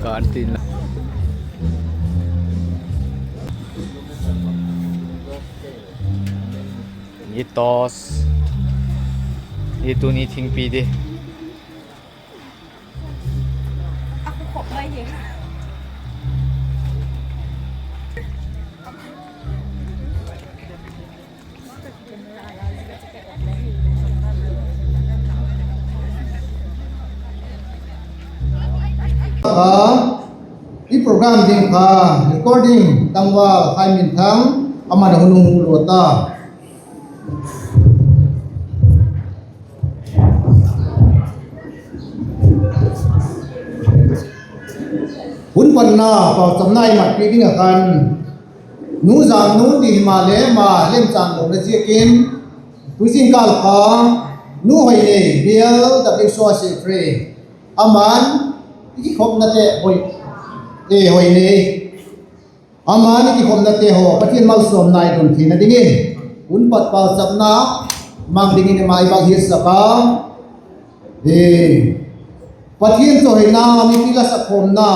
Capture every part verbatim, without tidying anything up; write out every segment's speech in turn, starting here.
Kan tin la. Ni toss. Ni tuni thingpi di. Kha, i program ding kha, recording tangval Khaiminthang, aman a hun hung lo ta. Hun panna pauchapna i matpi ding ah khan, Nu Zangnu ti himaleh ama lemchan lona ziakin, tu zingkâl kha Nu Hoinei, Bial W S O Secretary, aman i kikhopnate hoi, e Hoinei, aman i kikhopnate haw Pathian malsawmna i don theina dingin, hun pat pauchapna mang dingin ama i bang hiatsak a, Pathian chawihoina, mipi la sak khawmna,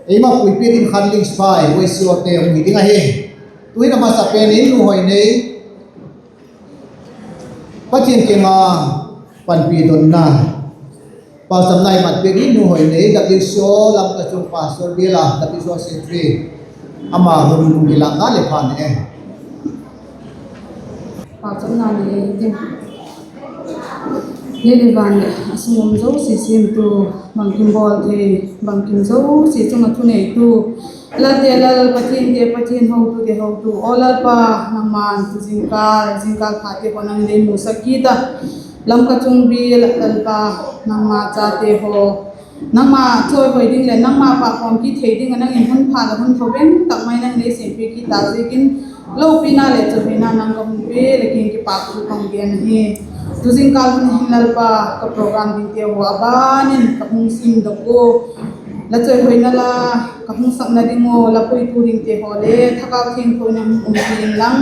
eima puipi ding khan lingsipai, Y C O te hung hi ding ahi. Tu'hin a masa pen in Nu Hoinei, Pathian kiang a panpi donna, pauchapna i matpi ding Nu Hoinei, W C O Lamka chung Pastor Bial a, W C O Secretary, ama hun hung kilâkna le phan e. Pauchapna nei ding. Lei le van leh a sung um zosia siamtu, bangkim bawl thei, bangkim zosia chung ah thuneitu, lalte Lal, Pathiante Pathian, hotute hotu, aw Lalpa, nangma'n tu zingkâl, zingkâl phate haw nang lei musak kit a, Lamka chung Bial ah Lalpa, nangma chate haw, nangma chawihoi ding leh nangma pâk khawm kit thei ding ah nang in hun pha leh hun tho beng tak mai nang lei sêmpi kit ta ziakin, lopina leh chawihoina nang ka hun pe leh kiang kipâk thu ka hun gen ahi. Tu zingkâl hun hin Lalpa, ka program dingte haw a ban in ka hung simdok ua, la chawihoina la ka hung sakna ding ua la puitu dingte haw le Thagau Thiangtho in a hung umpi inlang,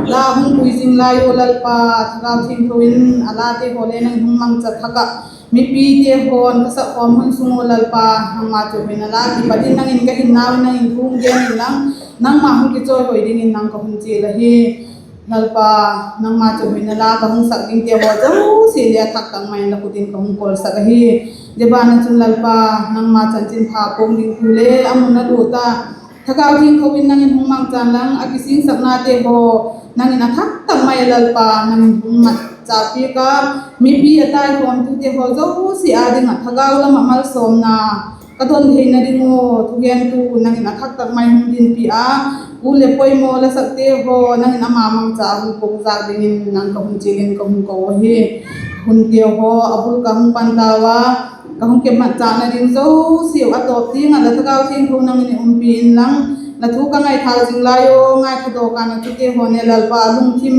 la hung pui zing lai ua Lalpa, Thagau Thiangtho in a late haw le nang in hung mangcha thak ah, mipite haw'n ka sak khawm hun sung ua Lalpa, nangma chawihoina la kipat in nang in ka hinnau in nang in thu hung gen inlang, nangma hung kichawihoi dingin nang ka hun chial ahi. Lalpa, nangma chawihoina la ka hung sak dingte haw zosia le a thak tak mai in la khut in ka hung kawlsak ahi. Zia ban ah chun Lalpa, nangma chanchinpha puang ding thu le a mun a lut a, Thagau Thiangtho in nang in hung mangchan lang a kisingsaknate haw nang in a thak tak mai ah Lalpa nang in hung mangcha piak a, mipi a taikhawmtute haw zosia â ding ah thagau lam ah malsawmna ka don theina ding ua thugentu nang in a thak tak mai hung dinpi a, pu leh poimaw la sakte haw nang in ama mangcha a hung puakzak dingin nang ka hun chial in ka hung ko ahi. Hunte haw a bul ka hung pan tau a, ka hung kepmatchâkna ding zosia a tawp tiang ah la Thagau Thiangtho nang in umpi inlang, la thu ka ngaithâk zing lai ua ngaitha dawk a, chute haw ne Lalpa lungthim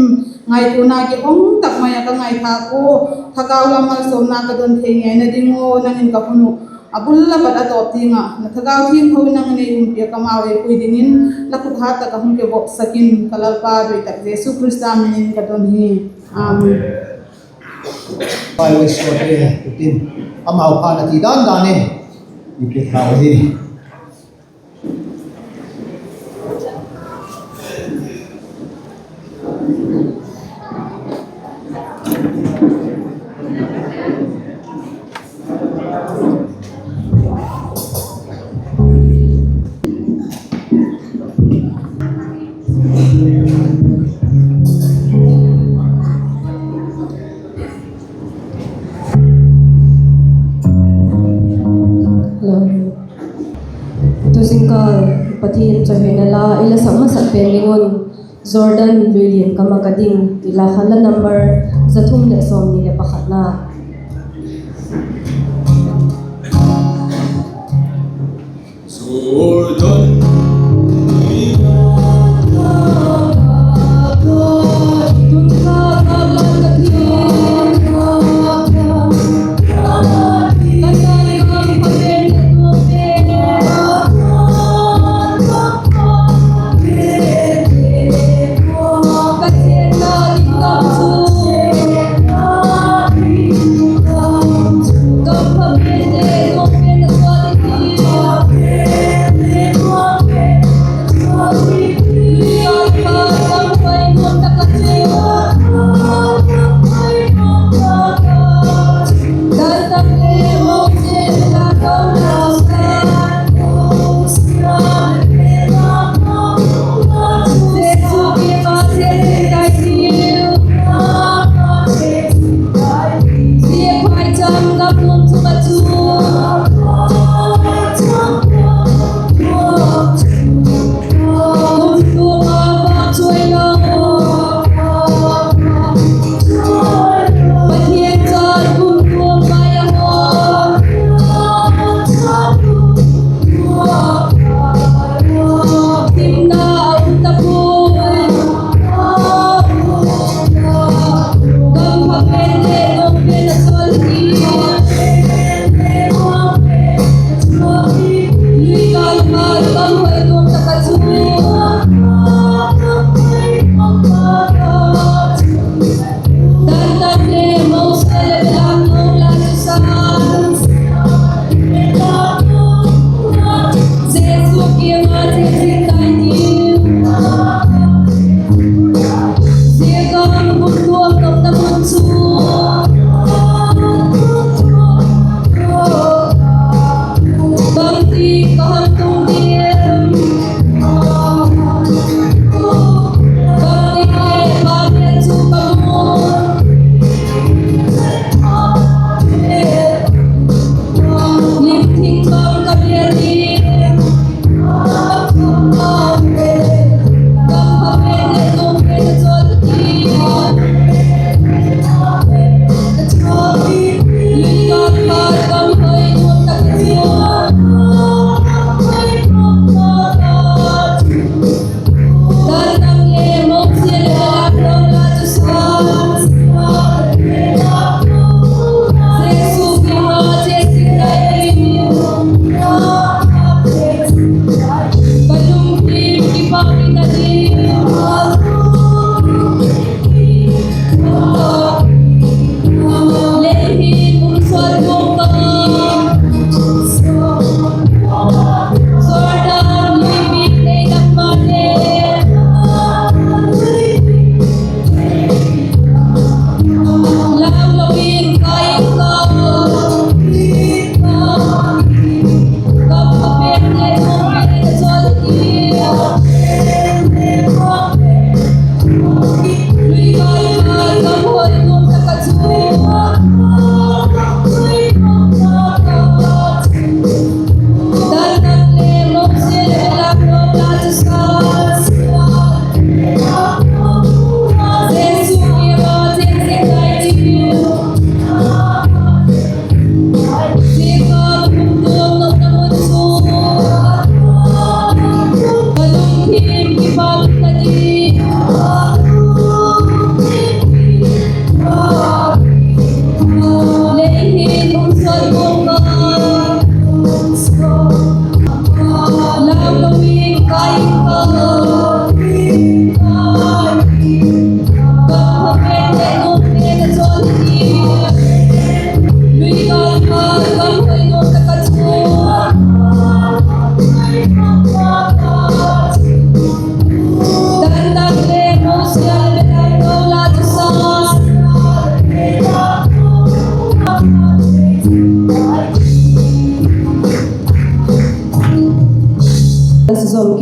ngaituana kihong tak mai ah ka ngaithâk ua, thagau lam malsawmna ka don thei ngeina ding ua nang in ka hun uh a bul la pat a tawp tiang ah la Thagau Thiangtho in nang in ei umpi a, kamau ei pui dingin la khut hat tak ah hung kivopsak in, ka Lalpa doi tak Jesu Khrista min in ka don hi. Amen. Pai Westcote, tutin amau phat a ti dan dan in i pe thau hi. Hello. Tu zingkal Pathian chawihoina la i la sak masak pen ding un, Jordan lui lian kam ah ka ding ti la khan la number za thum leh sawmni leh pakhatna.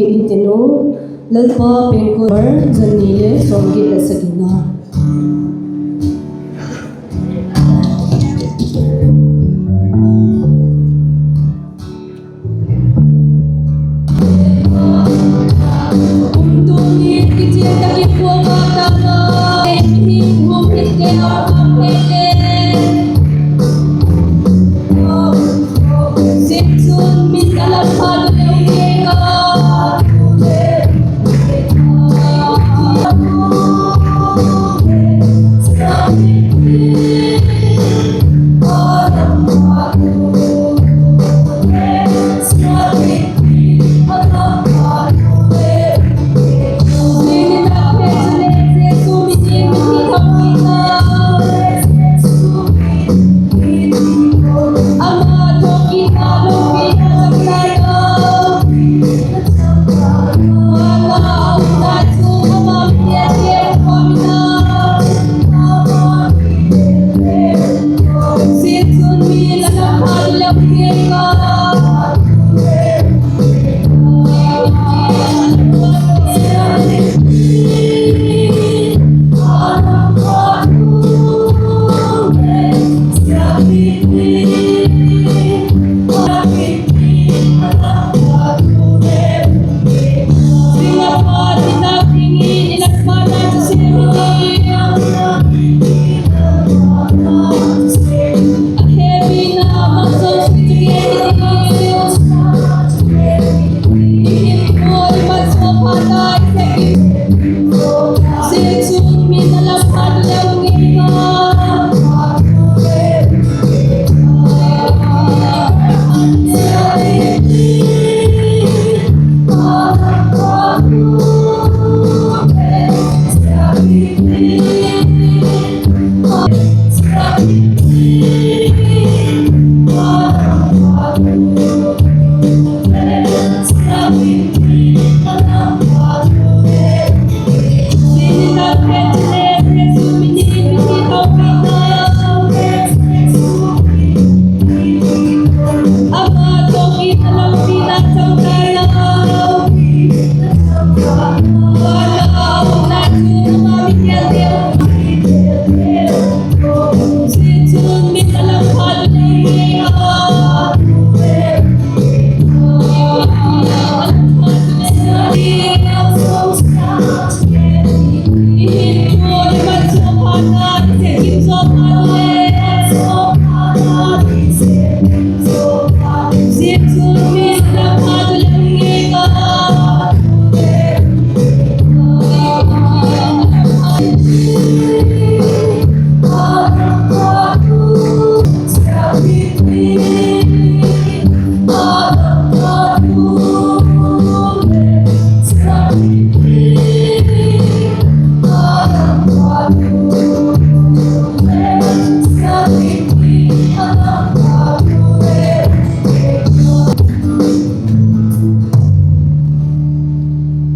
Intin u, Lalpa Pengkul number zani le sawmgiat le sagina.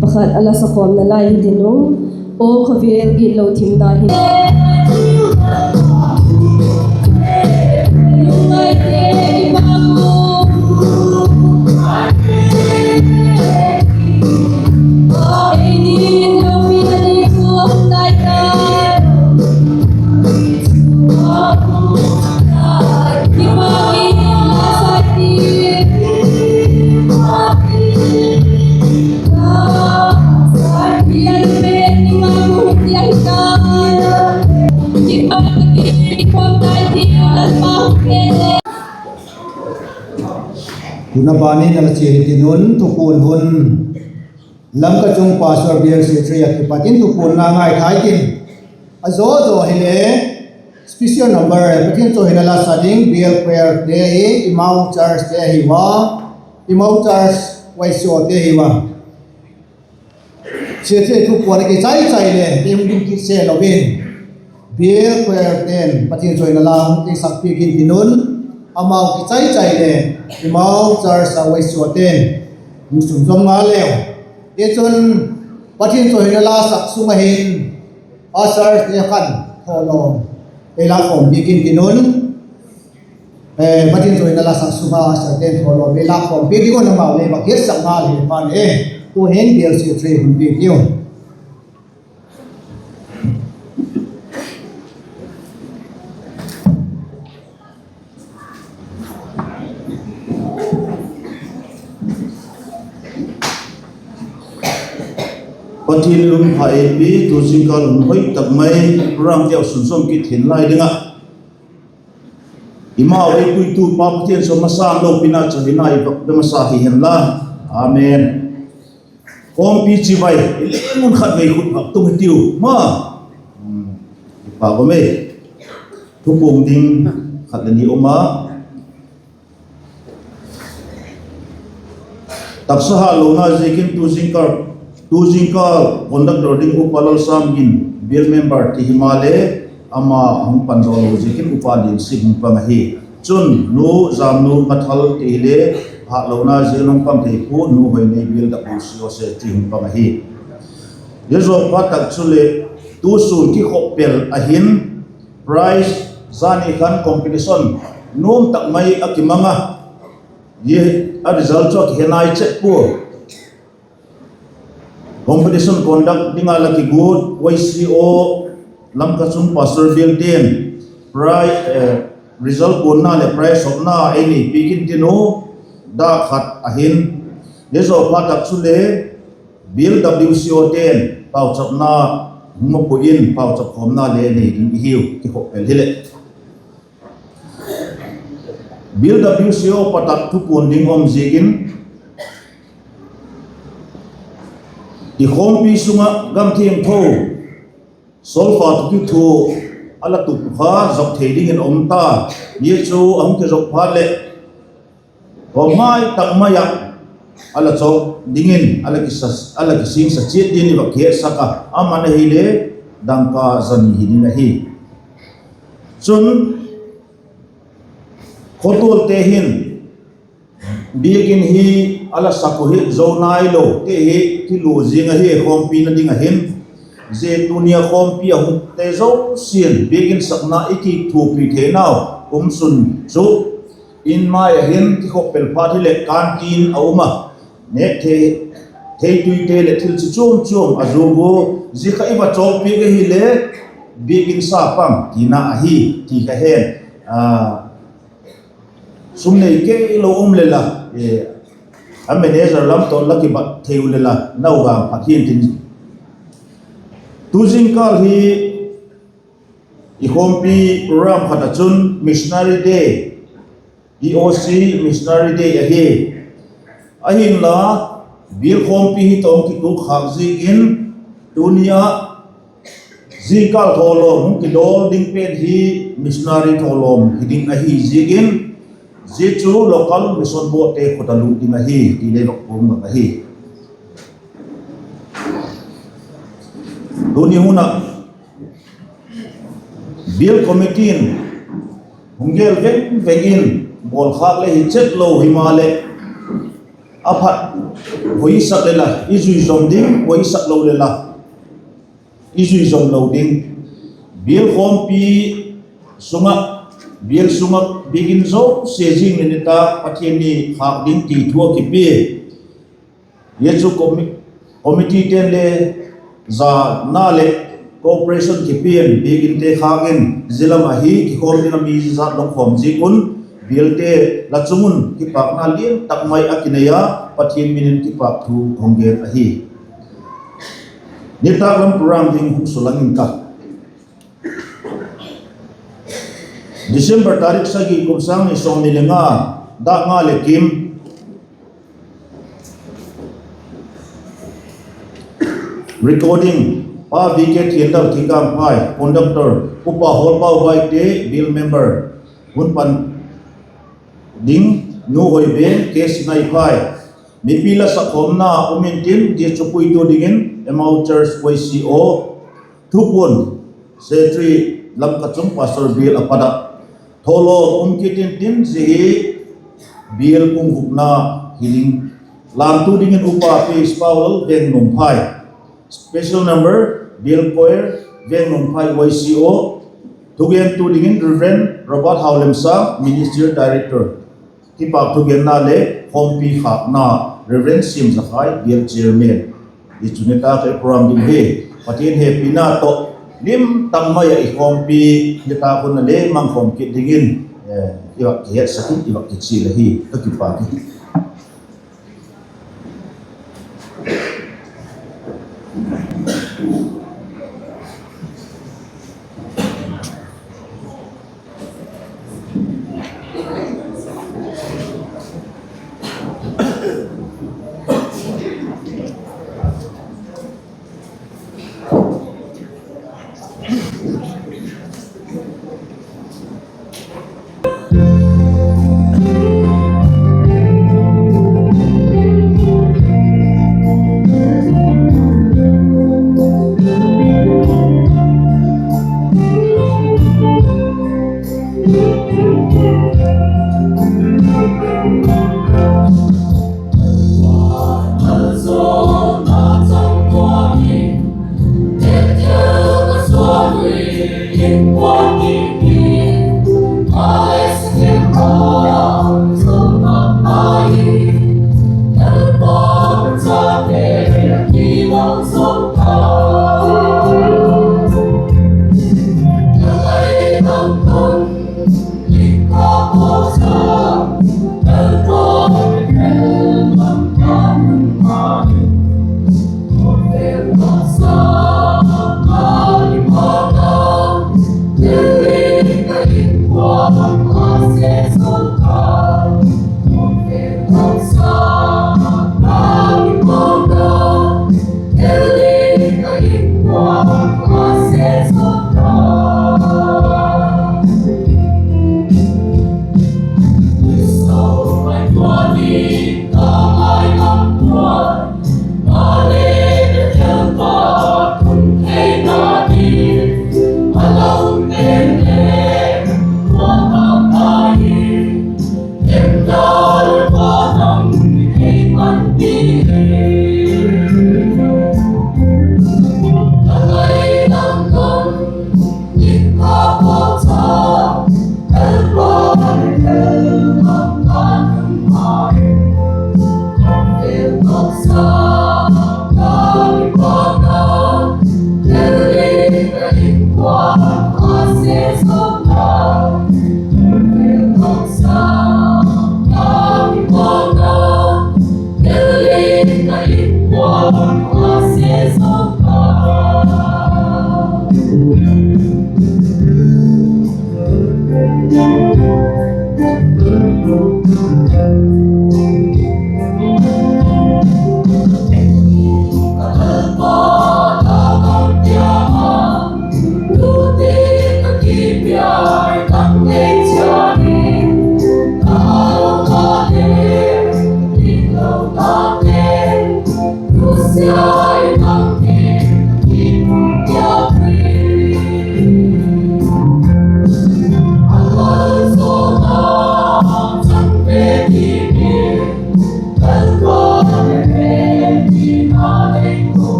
Pakhat a la sakhawmna lai hi ding u. Aw khawvel gitlo thimna hi. Tuna ban in a la chia hi tin un, thupuan hun Lamka Chung Pastor Bial Secretary a kipat in thupuanna ngai thai tin, a zaw zaw hile special number, Pathian chawihoina la sa ding, Bial Choir te hi, Emmaus Church te hi ua, Emmaus Church Waisua te hi ua. Secretary thupuan a kichai chai le, ei hung ding kit se lo in, Bial Choir ten Pathian chawihoina la hung kisa piak in tin un, amau kichai chai le, Emmaus Church a Waisua ten hung sunzawm ngal leu. Tichun, Pathian chawihoina la sak sung ah hin, usher te khan thawlawm ei lâkkhawm piak in tin un, Pathian chawihoina la sak sung ah usher ten thawlawm ei lâkkhawm piak ding un amau le va kisak ngal hi pan e. Tu'hin bial secretary hun piak hiu. Pathian in hun pha ei pi, tu zingkal hun hoi tak mai, program teu sun sawm kit hin lai ding ah, i mau ei puitu pa Pathian sawm masa lopina chu hi nai vak be masa hi hen la. Amen. Khawmpi chibai i leng un khat vei khut vak tung hi tiu ma. Kipak um e. Thupuang ding khat le ni um a. Taksa hatlona ziakin tu zingkal, tu zingkal conductor ding Upa Lalsamgin, bial member ti himaleh, ama hung pan zaw lo ziakin Upa Liansim hung pang ahi. Chun Nu Jamnu Ngathal ti hile, hatlona ziakin hung pang thei pua, Nu Hoinei bial W C O secretary hung pang ahi. Zia zaw phat tak chuleh, tu sûn kikhop pel ahin, prize zani khan competition nuam tak mai a kimang a, zia a result chu a kihe nai chet pua. Competition conduct ding a la kiguat Y C O Lamka Chung Pastor Bial te'n prize, eh, result puanna leh prize hawmna ei nei piak intin u, dak khat ahin. Zia zaw phat tak chule Bial W C O te'n pauchapna hung mapui in pauchap khawmna le nei ding i hiu, kikhop pel hileh. Bial W C O pat ah thupuan ding um ziakin, i khawmpi sung ah gam thiangtho solfa thukithu a la tup kha zop thei dingin um ta. Zia chu a hung kizop phat leh, kawm mai tak mai ah a la chawk dingin a la kisa, a la kisingsa chiat dingin i va kihetsak a, aman ahile dangka za ni hi ding ahi. Chun khotualte hin biakin hi a la sak uh hi zo nailote hi kilua ziang ahi, khawmpina ding ahin. Zia tuni a khawmpi a hungte zosia'n biakin sakna i kithuapi theinau kum sun chu in mai ah hin kikhop pel phat hileh canteen a um a, nêk thei, theituite leh thil chi chuam chuam a zuak ua, zia kha i va chawkpiak ahile biakin sa pang tina ahi ti ka he. Sum nei keilo um le la, a manager lam tawh la kibat thei u le la, nau vang phat hi'ntin. Tu zingkal hi i khawmpi program khat ah chun Missionary Day, E O C Missionary Day ahi. Ahinla, bial khawmpi hi tawh kituak khâk ziakin, tuni ah zingkal thawlawm hung kidawl ding pen hi missionary thawlawm hi ding ahi ziakin, zia chu local mission boardte khut a lut ding ahi ti le vak puang ahi. Tuni hun ah bial committee in hung gel veng veng in, bawlkhâk le hi chet lo himaleh, a phat huisak le la i zui zom ding, huisak lo le la i zui zom lo ding. Bial khawmpi sung ah, bial sung ah biakin zosia zing le ni ta Pathian ni khâk ding ti thu a kipia. Zia chu committeete'n le zana leh cooperation kipia'n biakinte khâk in, zia lam ah hi kikhawm ding a mi zat lawng khawm ziak un, bialte la chung un kipakna lian tak mai a kinei a, Pathian min in kipâk thu hung gen ahi. Nitâk lam program ding hung sulang ing ka. December tarik sagi kum sâng ni sawmni le nga, dak nga leh kim. Recording, Pa V K Thiandal Thingkângphai, conductor, Upa Hawlpau Baite, bial member, hun pan ding, Nu Hoiben, K Sinaiphai. Mipi la sak khawmna um intin, zia chu puitu dingin Emmaus Church Y C O, thupuan, Secretary Lamka Chung Pastor Bial a pat ah thawlawm um kit intin, zia hi bial kung vukna hi ding. Lâmtu dingin Upa P H Paulal Vengnuamphai, special number, bial choir, Vengnuamphai Y C O, thugentu dingin Reverend Robert Haulemsang, Ministerial Director. Kipâk thugenna le khawmpi khâkna Reverend Siamzakhai, bial chairman, i chu nitâk a i program ding hi Pathian hepina tawh lim tak mai ah i khawmpi, nitâk hun a le mang khawm kit dingin i vak kihetsak in, i vak kichial ahi. Ka kipâk hi.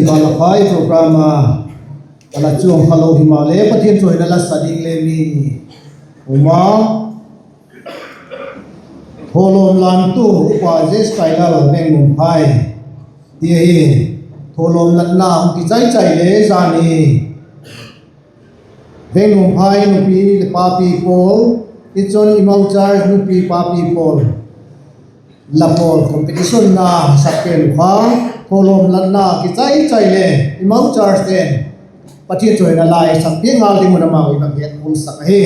Palakhai program a, a la chuang kha lo himaleh Pathian chawihoina la sa ding le mi um a, thawlawm lantu Upa J. Skylar Vengmumphai ti ahi. Thawlawm latna hung kichai chai le zani Vengmumphai nupi le papi pawl, tichun i Mauchar nupi papi pawl, la pawl competition na sak pen kha, thawlawm latna kichai chai le i Mauchar ten Pathian chawihoina la i sak piak ngal ding un amau i va gen um sak ahi.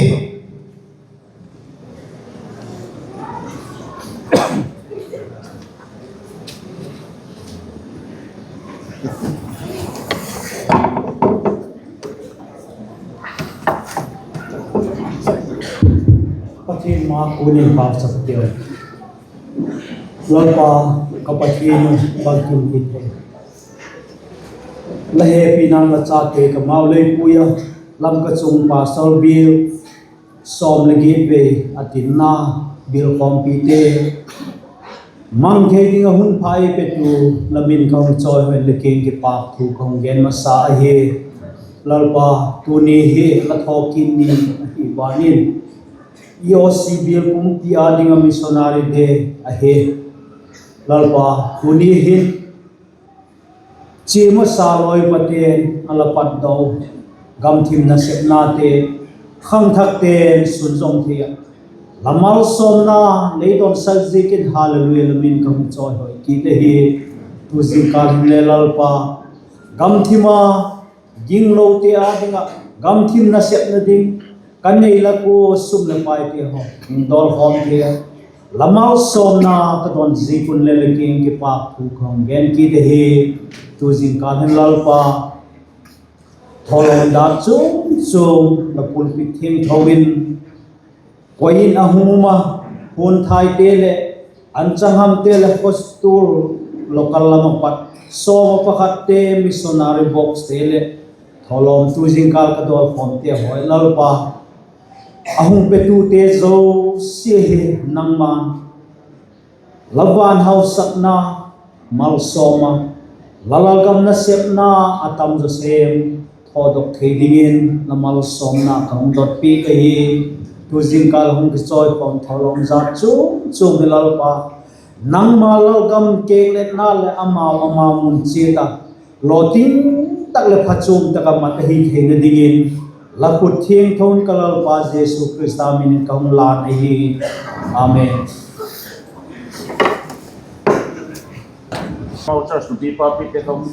Pathian ma kuan in pauchap tiu. Lalpa, ka Pathian, bangkim kit hen. La hepina'n la chate ka mau lei pui a, Lamka chung Pastor Bial, sawm leh giat vei a tinna, bial khawmpite, mang thei ding a hun pha ei petu, la min ka hung chawihoi in, la kiang kipâk thu ka hung gen masa ahi. Lalpa, tuni hi la thawkit ni ahi ban in, EOC bial pumpi â ding ah missionary day ahi. Lalpa, tuni hin chia masa lawi pate'n a la patdok, gamthim nasepnate khangthakte'n sunzawm thei ah, la malsawmna lei dawnsak ziakin, Hallelujah, la min ka hung chawihoi kit ahi. Tu zingkal hin le Lalpa, gamthim a ginglote â ding ah gamthim nasepna ding, ka nei lak ua sum leh paite haw hung dawlkhawm thei a, la malsawmna ka dawn ziak un le la kiang kipâk thu ka hung gen kit ahi. Tu zingkal hin Lalpa, thawlawm dâk chuam chuam la pulpit thiangtho in koi in a hung um a, hun thaite leh, anchanghamte leh, hostel, local lam ah pat, sawm ah pakhatte, missionary boxte leh, thawlawm tu zingkal ka dawlkhawmte haw Lalpa, a hung petute zosia hi nangma'n la van hausakna malsawm a, la lalgam nasepna a tam zaw sem thawdok thei dingin la malsawmna ka hung dot piak ahi. Tu zingkal hung kichawikhawm thawlawm zat chuam chuam hi Lalpa, nangma lalgam kêkletna leh amau amau mun chiat ah lawting tak leh phachuam tak ah mat ahi theina dingin, la khut thiangtho in ka Lalpa Jesu Khrista min in ka hung lân ahi. Amen. Mau church nupi papite ka hung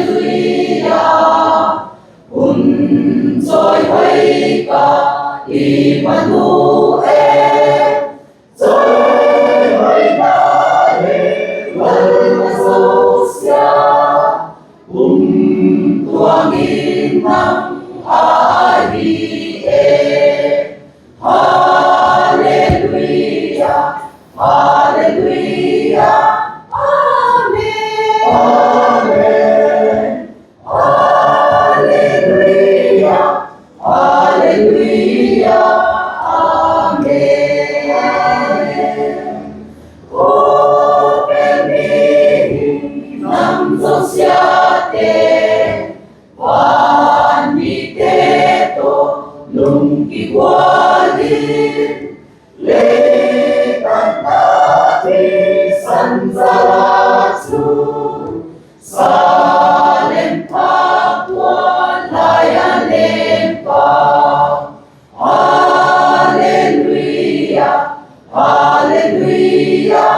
Hallelujah. Hun chawihoi ka Immanuel, chawihoi ka hi lal ka zosia, kumtuang in nang ahi e. Hallelujah, hallelujah, amen. Amen. Hallelujah, hallelujah, amen. Khawvel mi nam zosiate, van mite tawh lungkigual in, Leitan a thisan zal ah chun, Salem pha kuan lai a leng pa. Hallelujah, hallelujah,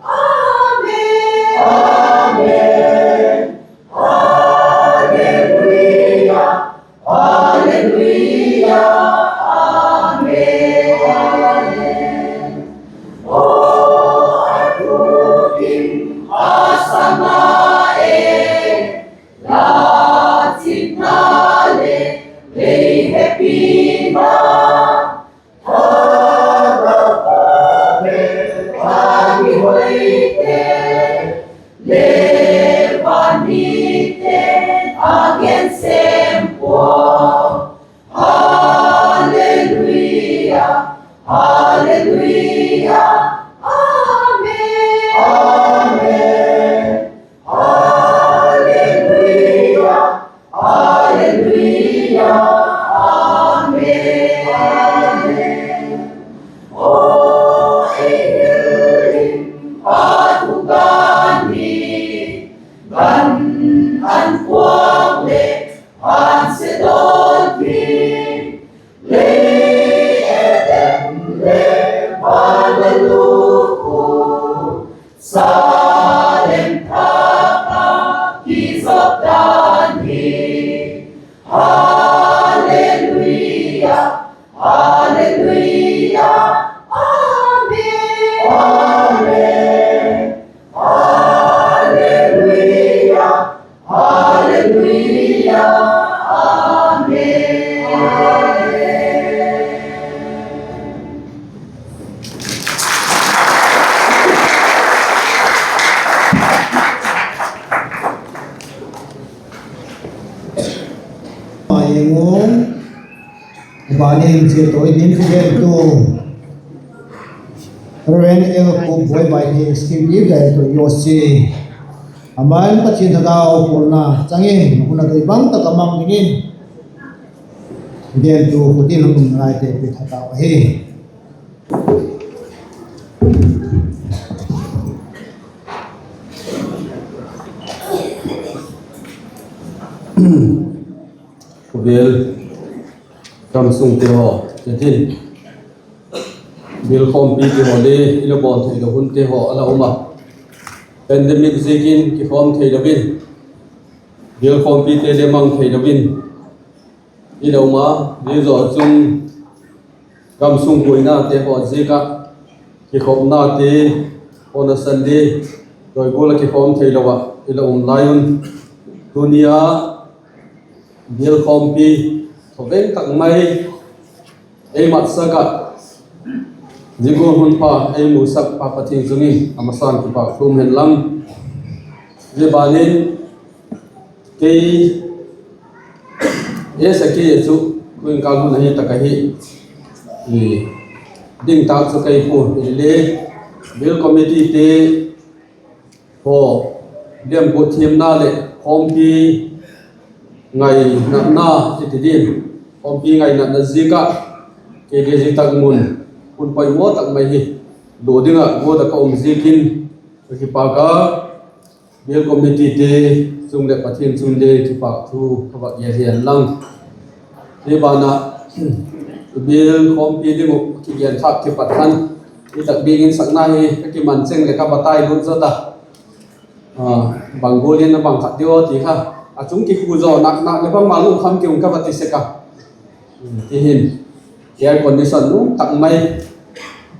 amen, amen. Hallelujah, hallelujah, amen. Mihoite le van mite a gen sêm pua. Halleluia, halleluia, amen, amen. Halleluia, halleluia, amen. O ei hil in, a thugan hi gan an puak leh an se dawn hi. Lei etem le van a lût u, Salem thak ah kizop dan hi. Halleluia, halleluia, amen, amen. Halleluia, halleluia, amen. Mai ngu, bani chia toi din thugentu Reverend L. Kum Buai Bai hi Scheme Leader tu U C. Aman Pathian thagau pawlna chang in hun a doi bang tak a mang dingin thugentu khutin hung um naite pe thagau ahi. Khawvel, gam sungte haw, tetin, bial khawmpi ti haw le i la bawl theilo hunte haw a la um a, pandemic ziakin kikhawm theilo in, bial khawmpite le mang theilo in i la um a, zia zaw chun gam sung buainate haw ziak ah kikhopnate haw nasan le doi gual ah kikhawm theilo ah i la um lai un, tuni a bial khawmpi thaveng tak mai ei matsak ah, zia gual hun pha ei musak Pa Pathian chung in a masa'n kipak thu um hen lang. Zia ban in kei, e, sa kei chu, kuinkal hun ahi tak ahi, ding tak chu kei puan hile, bial committeete haw, liam guat thiamna leh khawmpi ngainatna i ti diam, khawmpi ngainatna ziak ah kei le zia tak mun hun poimaw tak mai hi lua ding ah guat ah ka um ziakin ka kipak a, bial committeete chung leh Pathian chung le kipak thu ka va gen hen lang. Hi ban ah bial khawmpi ding uh kigen thâk kipat khan, i tak biakin sakna hi ka kiman cheng leh ka va tai lut zot a, bang gual in a bang khat diu ti kha, a chung kikhu zaw nak nak leh bangma lungkham ki um ka va ti sek a, ti hin, air condition um tak mai,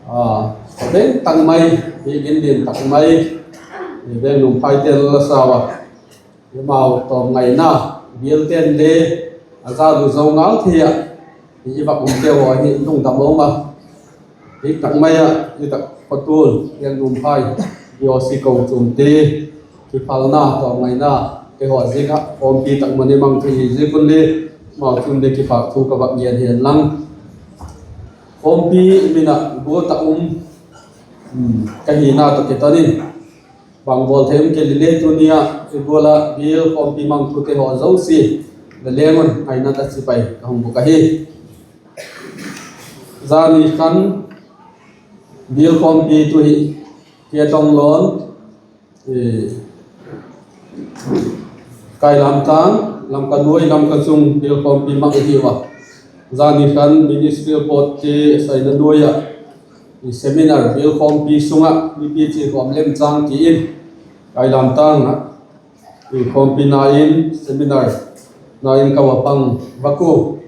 a, thaveng tak mai, biakin lian tak mai, veng num phaite la sau a, amau tawm ngaina, bialte'n le a za lu zo ngal thei ah, i vak umte haw hi lungdam a um a, hi tak mai ah i tak patual, veng num phai, B O C kochuamte kiphalna, tawm ngaina te haw ziak ah khawmpi tak mai i mang thei hi ziak un le, amau chung le kipak thu ka vak gen hen lang. Khawmpi min ah guat ah um ka hina tawh kiton in, bang bawl thei um kei le, tuni ah i gual ah bial khawmpi mang thute haw zosia la leng un ngainat ah chibai ka hung bûk ahi. Zani khan bial khawmpi tu hi Ketonglawn, Kailamtâng, Lamka nuai Lamka chung bial khawmpi mang i hiu a, zani khan ministerial boardte saina nuai ah seminar bial khawmpi sung ah mipi chi khawm lemchâng ti in Kailamtâng ah khawmpi na in, seminar na in ka va pang vak ua,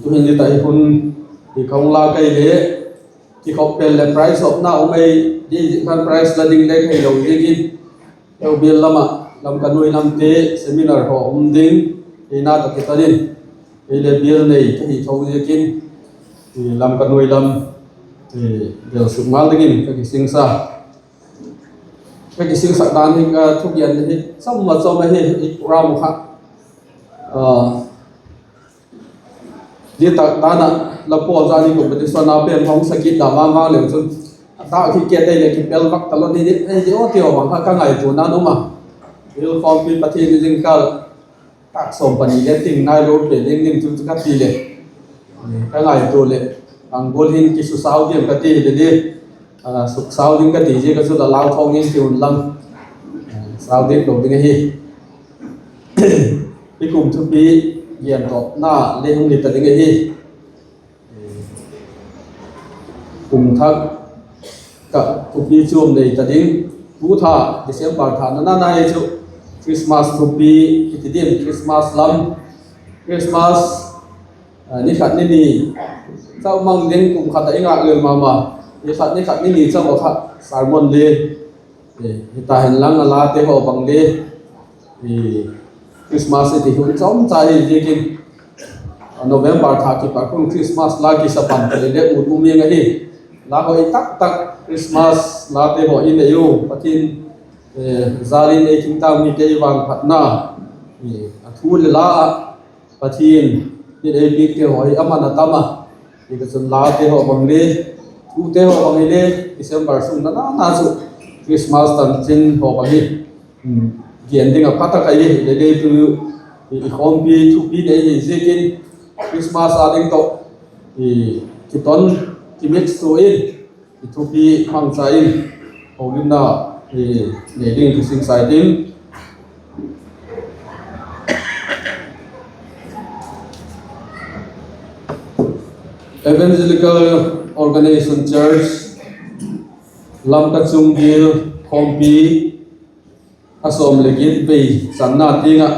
tuhin nitâk i hun ka hung la kei le, kikhop pen leh prize hawpna um ei, zia khan prize la ding le theilo ziakin, eu bial lam ah Lamka nuai lamte seminar haw um ding, keima tawh kiton in, kei le bial nei ka hi tho ziakin, Lamka nuai lam bêl suk ngal dingin ka kisingsa. Ka kisilsak dan hi, ka thugen hi chawm ma chawm ahi, i program kha. Zia tak dan ah la pawl zani competition a pen hong sakit da ma ma leu chun, a tak hi ke tei le kipel vak talo ni di ei di aw ti aw bang kha ka ngaituana um a. Hilkhawmpi Pathian i zingkal tak sawm pani le ting nai lo pe ding ding chu ka ti leh, ka ngaitua leh, bang gual hin kisusau diam ka ti le di, suksau ding ka ti ziak a chu la lau thawng in ti un lang, sau diak lo ding ahi. I kum thupi gentawpna le hung hi ta ding ahi. Kum thak ka thupi chuam nei ta ding. Tu tha December tha nana nai chu Christmas thupi kiti diam, Christmas lam, Christmas ni khat ni ni chau mang ding kum khat a i ngâk lel ma ma, ni khat ni khat ni ni chau a kha sermon le hita hen lang a late haw bang le Christmas i ti hun chawm cha hi ziakin, November tha kipat khun Christmas la kisa pan thei le ut um ing ahi. La hoi tak tak Christmas late haw i nei u, Pathian jal in ei thingtâng mite i vangphatna, a thu leh la ah Pathian in ei piakte haw hi a man a tam a. Hi ka chun late haw bang le, thute haw bang hile, December sung nana chu Christmas tanchin haw bang hi gen ding a pha tak ahi. Lei lei tu i khawmpi thupi nei hi ziakin Christmas a ding tawh kiton, kimix tu in, i thupi mangcha in, holimna nei ding kisingsa i tin. Evangelical Organization Church Lamka Chungdil khawmpi a sawm leh giat vei channa tiang ah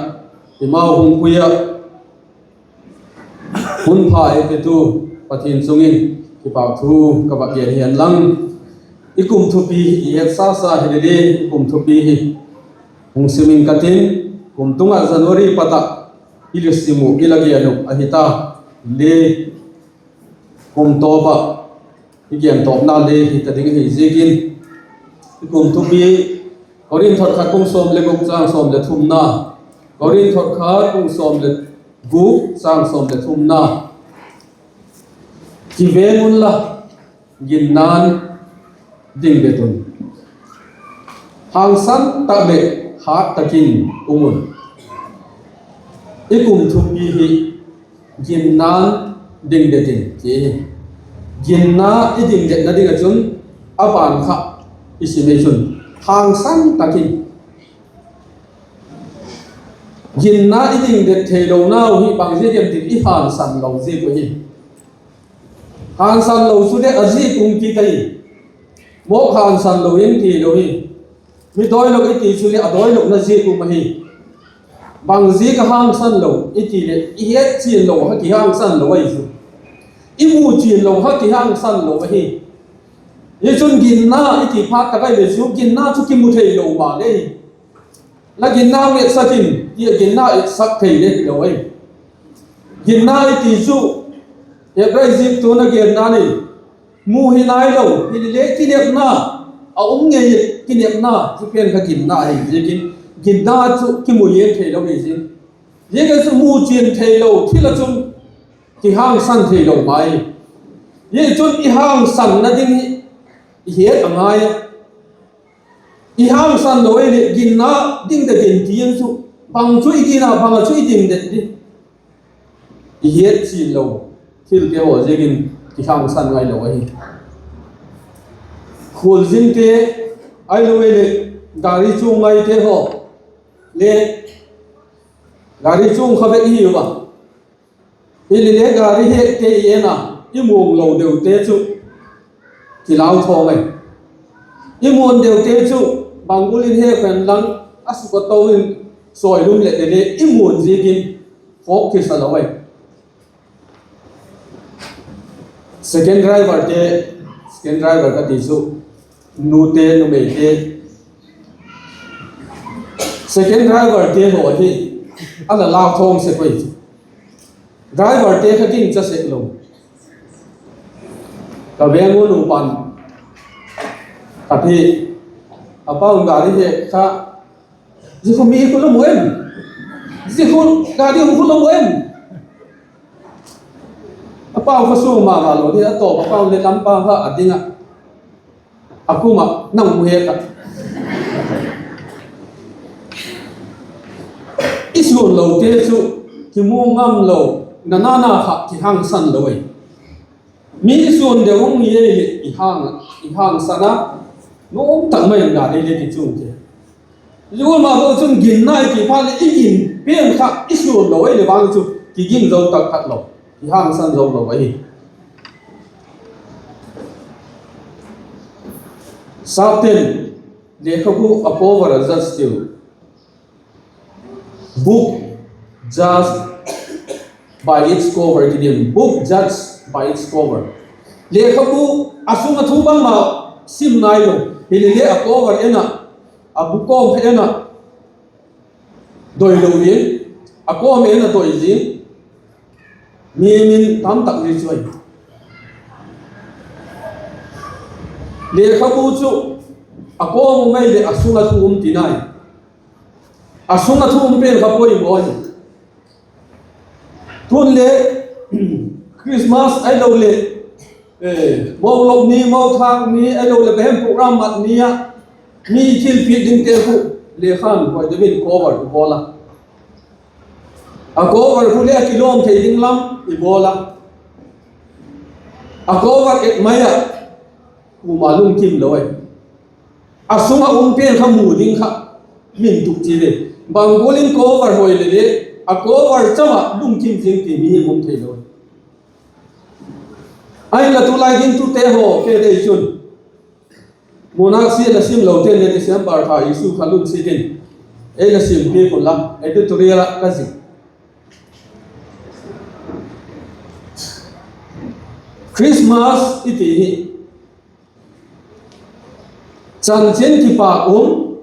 i mau hung pui ah hun pha ei petu Pathian chung in kipak thu ka va gen hian lang. I kum thupi hi i het sa sa hi le le, i kum thupi hi hung sim ing ka tin, kum tung ah January pat ah i la sim uh, i la gen uh ahi ta le, kum tawp ah i gen tawpna le hi ta ding ahi ziakin, i kum thupi, Korinth thot khat bung sawm leh guk chang sawm leh thumna, Korinth thot khat bung sawm leh guk chang sawm leh thumna, kiveng unla, ginna'n dingdet un, hangsan tak leh hât tak in um un. I kum thupi hi ginna'n dingdet in ti hi. Ginna i dingdetna ding ah chun a ban kha i sim ei chun hangsan tak in, ginna i dingdet theilonau hi bang ziak em tin i hangsan lo ziak uh hi. Hangsan lo chu leh a ziak um kit ahi. Mawk hangsan lo in ti lo hi. Mi dawilo i ti chu leh a dawilona ziak um ahi. Bang ziak a hangsan lo i ti leh i het chian lo kha kihangsan lo ahi chu. I mu chian lo kha kihangsan lo ahi. Hi chun ginna i ti phat tak ahi le chu ginna chu kimu theilo maleh hi. La ginna hung etsak in ti a ginna etsak thei le hilo ahi. Ginna i ti chu Hebrai ziaktu'n a genna ni, mu hi nailo hile le kinepna, a um ngei kinepna chu pen kha ginna ahi ziakin, ginna chu kimu eng theilo hi zing. Ziakin chu mu chian theilo thil ah chun kihangsan theilo mai. Hi chun i hangsanna ding hi i het a ngai a. I hangsan lo ahileh ginna dingdet in ti in chu, bang chu i ginna, bang ah chu i dingdet di, i het chian lo thilte haw ziakin kihangsan ngailo ahi. Khualzinmite ahiloleh gari chuang ngaite haw le, gari chuang kha vek i hiu a, hile le gari hekte i en a, i muang lo deute chu kilau thawm ahi. I muang deute chu bang gual in hek hen lang, a suk a to in sawilum leh le i muang ziakin khawk kisa lo ahi. Second driverte, second driver ka ti chu nute numeite, second driverte haw hi a la lau thawm sek ahi chu. Driverte kha gingcha sek lo. Ka veng u nupa khat hi A pau gari he kha, zia khu mi khu la mu em? Zia khu gari khu la mu em? A pau kha suang ma ma lo di, a tawp a pau le lam pau kha a ding ah, a kum ah nang mu he kha. I suan lote chu kimu ngam lo, na na na kha kihangsan lo ai. Mi i suan deu hung hi ei le i hang, i hangsan a, nuam tak mai in ga dei le ti chung te. Zia gual ma bo chun ginna i ti phat leh i gin pen kha i suan lo ei le vang chu kigin zo tak khat lo, kihangsan zo lo ahi. Sap ten lekhabu a cover a judge tiu. Book judged by its cover, ti diam, book judged by its cover. Lekhabu a sung a thu bangma sim nai lo, hilele a cover en a, a bu kawm kha en a, doi lo in, a kawm en a doi zing, mi min tam tak zia chu ahi. Lekhabu chu a kawm um ei leh a sung a thu um ti nai. A sung a thu um pen kha poimaw ahi. Tun le Christmas ahilo leh, eh, mo lop ni, mo thak ni, ahilo leh ka hem program mat ni ah, mi thilpiak dingte khu lekha'n hoi deu in cover i bawl a. A cover khu le a kilawm thei ding lam i bawl a. A cover et mai ah, kuama lungkim lo ai. A sung a um pen kha mu ding kha min tuk chi ve. Bang gual in cover hoi le le, a cover cham ah lungkim zing ti mi um theilo. Ahinla tulai gingtute haw ke dei chun, munak sia la sim lote le December tha issue kha lun siat in ei la sim piak unla, editorial ah ka zik. Christmas i ti hi chanchin kipak um,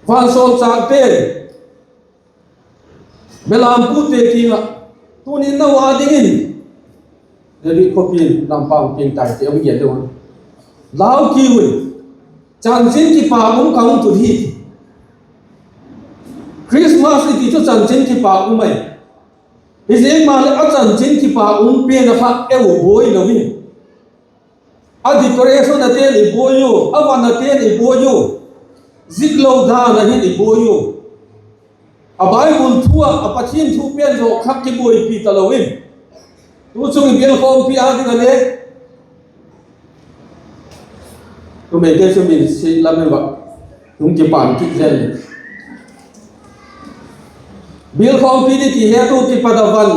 vansawlchâkte, belampute kiang ah, tuni'n nau â dingin David khawpi in lam pang piang tai ti a hung gen deu a, lau kiu in, chanchin kipak um ka hung tut hi. Christmas i ti chu chanchin kipak um ahi. Hiziang maleh a chanchin kipak um pen a kha ei buai lo in, a decoration a te'n i buai u, a van a te'n i buai u, ziklo dan a hin i buai u. A Bible thu ah, a Pathian thu pen zaw kha kibuaipi talo in, tu chung i bial khawmpi â ding a le, tu meite chu min si lam e va, hung kipan kit zel le, bial khawmpi di ti het u kipat a van,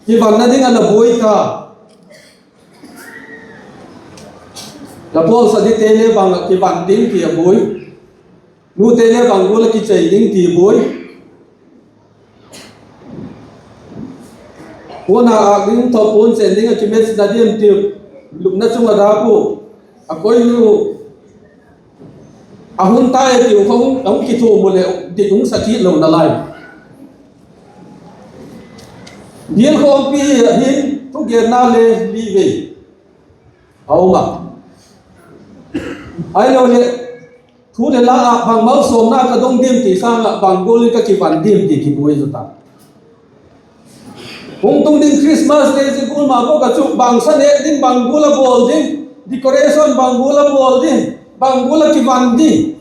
kivanna ding a la buai ta. La pawlsa dite le bang ah kivan ding ti a buai, nute le bang gual ah kichei ding ti buai. Puan a âk ding, tho puan chen ding ah kimatch na diam ti, lupna chung a dâk u, a koi u, a hun tai a ti u kha hung kithuam u leh dik hung sa kit lo nalai. Bial khawmpi ah hin thugenna le li vei a um a, ahiloleh thu leh la ah bang malsawmna ka dong diam ti sâng ah bang gual in ka kivan diam ti kibuai zaw ta. Hung tung ding Christmas le zia gual ma bawk ah chu bang sa nêk ding, bang gual a bawl ding, decoration bang gual a bawl ding, bang gual a kivan ding.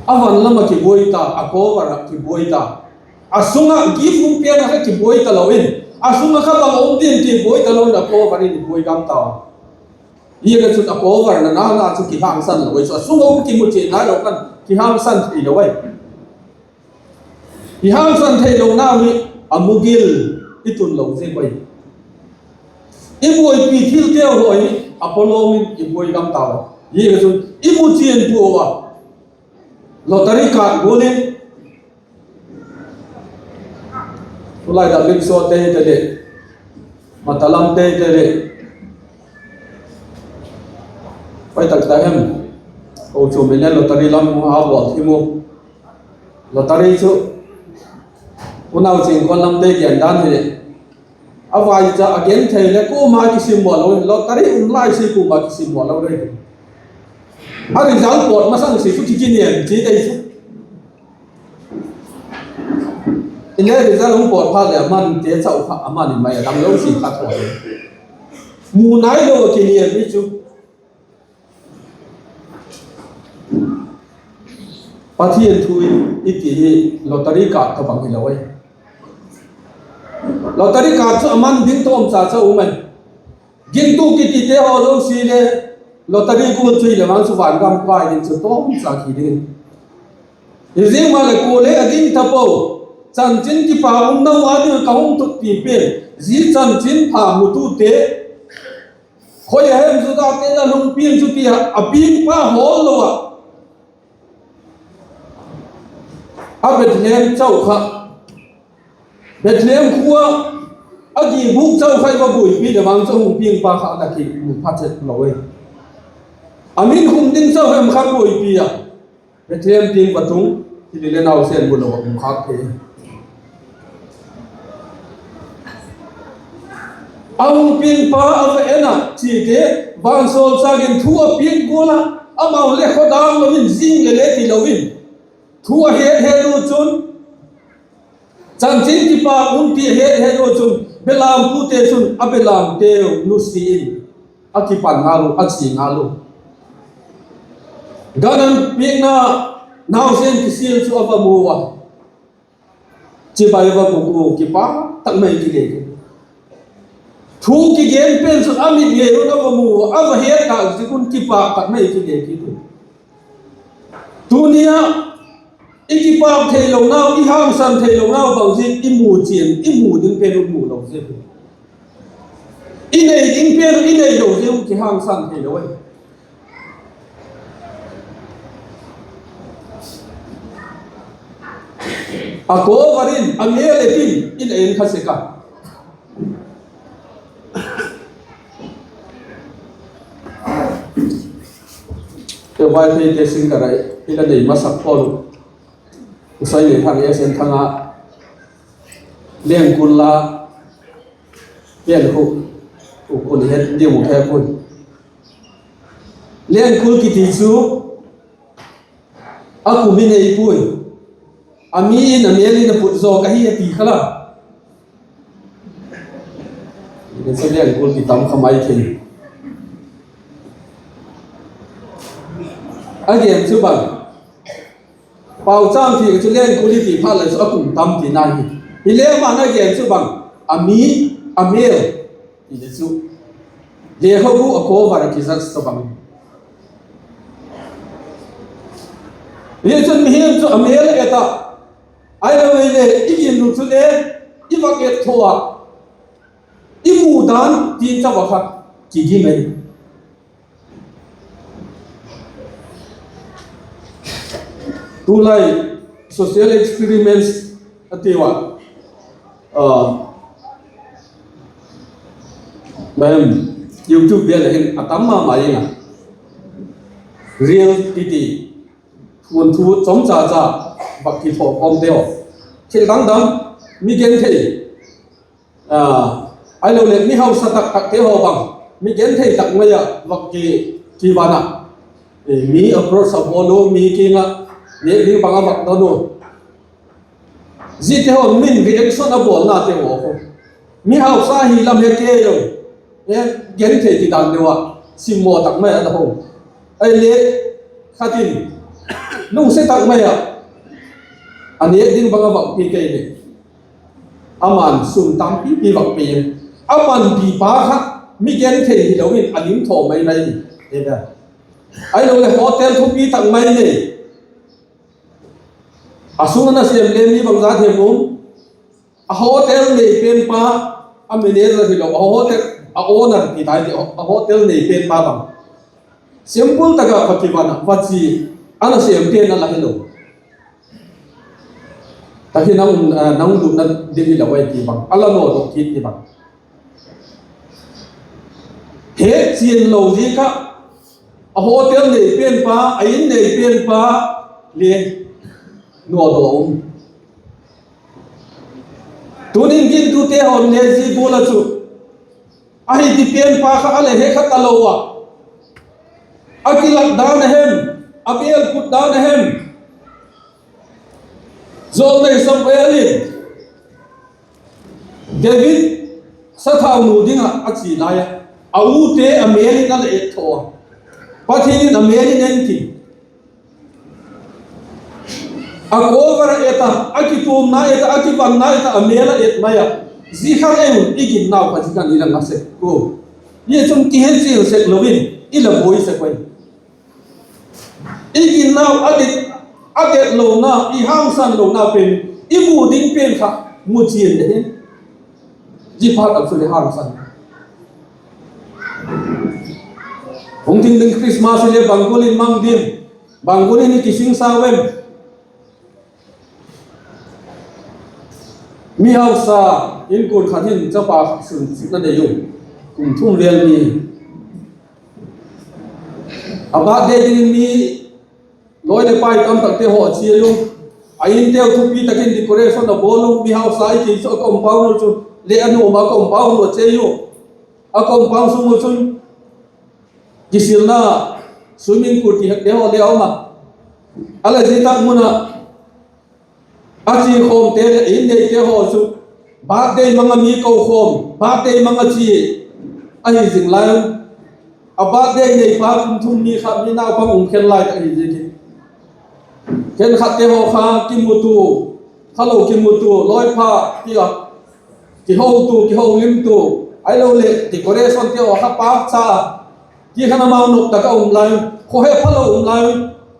A van lam ah kibuai ta, a cover ah kibuai ta. A sung ah gift hung piakna kha kibuai talo in, a sung ah kha bang um diam ti buai talo in a cover in i buai gam tau. Ziaziakchun a cover na na na chu kihangsan lo ai chu, a sung ah um kimuchian nailo khan kihangsan theilo ai. Kihangsan theilonau hi a mugil i tun lo ziak ai. I buaipi thilte haw hi a pawlawm in i buai gam tau. Ziaziakchun i muchian pua a, lottery card gual in, tulai da rickshaw-te hi te leh, matalamte hi te leh, pai tak ta hem, kochuam in le lottery lam a bawl thim u. Lottery chu unau chingkuan lamte gen dan hileh, A vaicha a genthei le kuama kisim maw lo, lottery um lai si kuama kisim maw lo le. A result pawt masang si chu ki kiniam chi dei chu. I le result hung pawt phat leh a mante chau kha a man in mai a dam lo si kha tho. Mu nai lo a kiniam hi chu. Pathian thu i ti hi lottery card tawhbang hilo ahi. Lottery card chu a man ding tawmcha cha um ahi. Gingtu kitite haw zosia le lottery gual chu hileh vang chu vangam kai ding chu tawmcha ki ding. Hiziang maleh kuale a gingta po, chanchin kipak umna ua ding ka hung tut ti pen, zia chanchinpha mutute khoi a hem Judate la lung piang chu ti a, a piangpa hawl lo ah, a Bethlehem chau kha, Bethlehem khua a gibûk chau kha i va buaipi leh vang chu hung piangpa kha a la kimu pha chet lo e. A min khum ding chau hem kha buaipi a, Bethlehem tiang va tung, thil le nausen bu lo a um khâk thei. A hung piangpa a va en ah, chite, vansawlchâk in thu a piak gual a, amau le khawdang lo in zing le le ti lo in, thu a het het u chun, chanchin kipak um ti a het het u chun, belam pute chun a belamteu nusia in, a kipan ngal u, a chia ngal u. Gan an piakna nausen kisil chu a va mu a, chibai va bûk u, kipak tak mai kile. Thu kigen pen chu a mit ngei un a va mu a, a va het tak zik un kipak tak mai kile kit u. Tuni ah i kipak theilonau, i hangsan theilonau bang ziak i mu chian, i mu ding pen u mu lo ziak u, i nei ding pen u i nei lo ziak u kihangsan theilo ahi. A cover in, a mêl et in, in a en kha sek a. Te Vaiphei te sing ka rai, i la nei masak pawl u. Usai nei thang e sen thang a. Lengkul la, pen khu, u kun het diu mu khe kun. Lengkul kiti chu, a kum i nei puai. A mi in a mêl in a put zawk ahi a ti kha la. Sa lengkul ti tam kha mai thei. A gen chu bang, pauchâm thei chu lengkul i ti phat le chu a kum tam tina hi. Hile ama'n a gen chu bang, a mi, a mêl, ti le chu, lekhabu a cover a kizat tawhbang. Hichun mihing chu a mêl a et a, ahiloleh i gin u chule i vak et tho a, i mu dan ti chau a kha kigim ei. Tulai social experiments a ti ua, YouTube vel a hin a tam ma ma ing a, reel titi, thuanthu chomcha cha vak kithakhawmte haw, thil dang dang, mi genthei, ahiloleh mi hausa tak takte haw bang, mi genthei tak mai ah vak ki, kivan ah, mi approach a bawl u, mi kiang ah nêk ding bang a vak don u. Ziate haw min reaction a bawlnate haw kha, mi hausa hi lam he kei lo, genthei ti dan deu ah simmaw tak mai a la hawm. Ahile khat in lungsiat tak mai ah a nêk ding bang a vak pia kei leh, ama'n sum tampipi vak pia in, a panpipa kha mi genthei hilo in a lim thaw mai mai hi. Ahiloleh hotel thupi tak mai nei, a sung a nasêm le mi bangzat hem um, a hotel nei penpa, a manager hilo, a hotel, a owner ti tai ti, a hotel nei penpa bang, simple tak ah va kivan ah va chia, a nasêmte'n a la helo. Tahi nang, nang lutna ding hilo ai ti bang, a la nawdok kit ti bang. Hetchian lo ziak ah, a hotel nei penpa, a in nei penpa le nawdok um. Tunin gingtute haw'n le zia gual ah chu, ahi ti pianpa kha a la he kha talo a, a kilâk dan a hem, a bêl put dan a hem, Jawlnei Samuel in David sathau nu ding ah a chia lai a, a ute a mêl in a la et tho a, Pathian in a mêl in en tin, a cover a et a, a kituamna et a, a kivanna et a, a mêl a et mai a. Zia khan ei un i ginnau kha zia khan i la nga sek ua, zia chun kihechian sek lo in i la buai sek ua. I ginnau a det, a det lona, i hangsan lona pen, i mu ding pen kha muchian le hin, zia phat ah chu le hangsan. Hung ding ding Christmas hi le bang gual in mang ding, bang gual in i kisingsa em? Mi hausa, inkuan khat hin chapa khat sun sik na nei u, kum thum vêl mi, a birthday dingin mi lawi leh pai tam takte haw a chia u, a inteu thupi tak in decoration a bawl u, mi hausa i ti chu a compound u chu, le a nuam a compound u a chia u, a compound sung u chun kisilna, swimming pool ti hekte haw le a um a, a la zia tak mun ah a chia khawmte leh in neite haw chu birthday mang a mi ko khawm, birthday mang a chia ahi zing lai u. A birthday neipa kum thum mi kha mi naupang um khel lai tak ahi ziakin, khenkhatte haw kha kimutua, khalo kimutua, lawipha ti a, kihotua, kiholimtua, ahiloleh decorationte haw kha pâkcha a, ti khan amau nop tak a um lai, khawhe phalo um lai.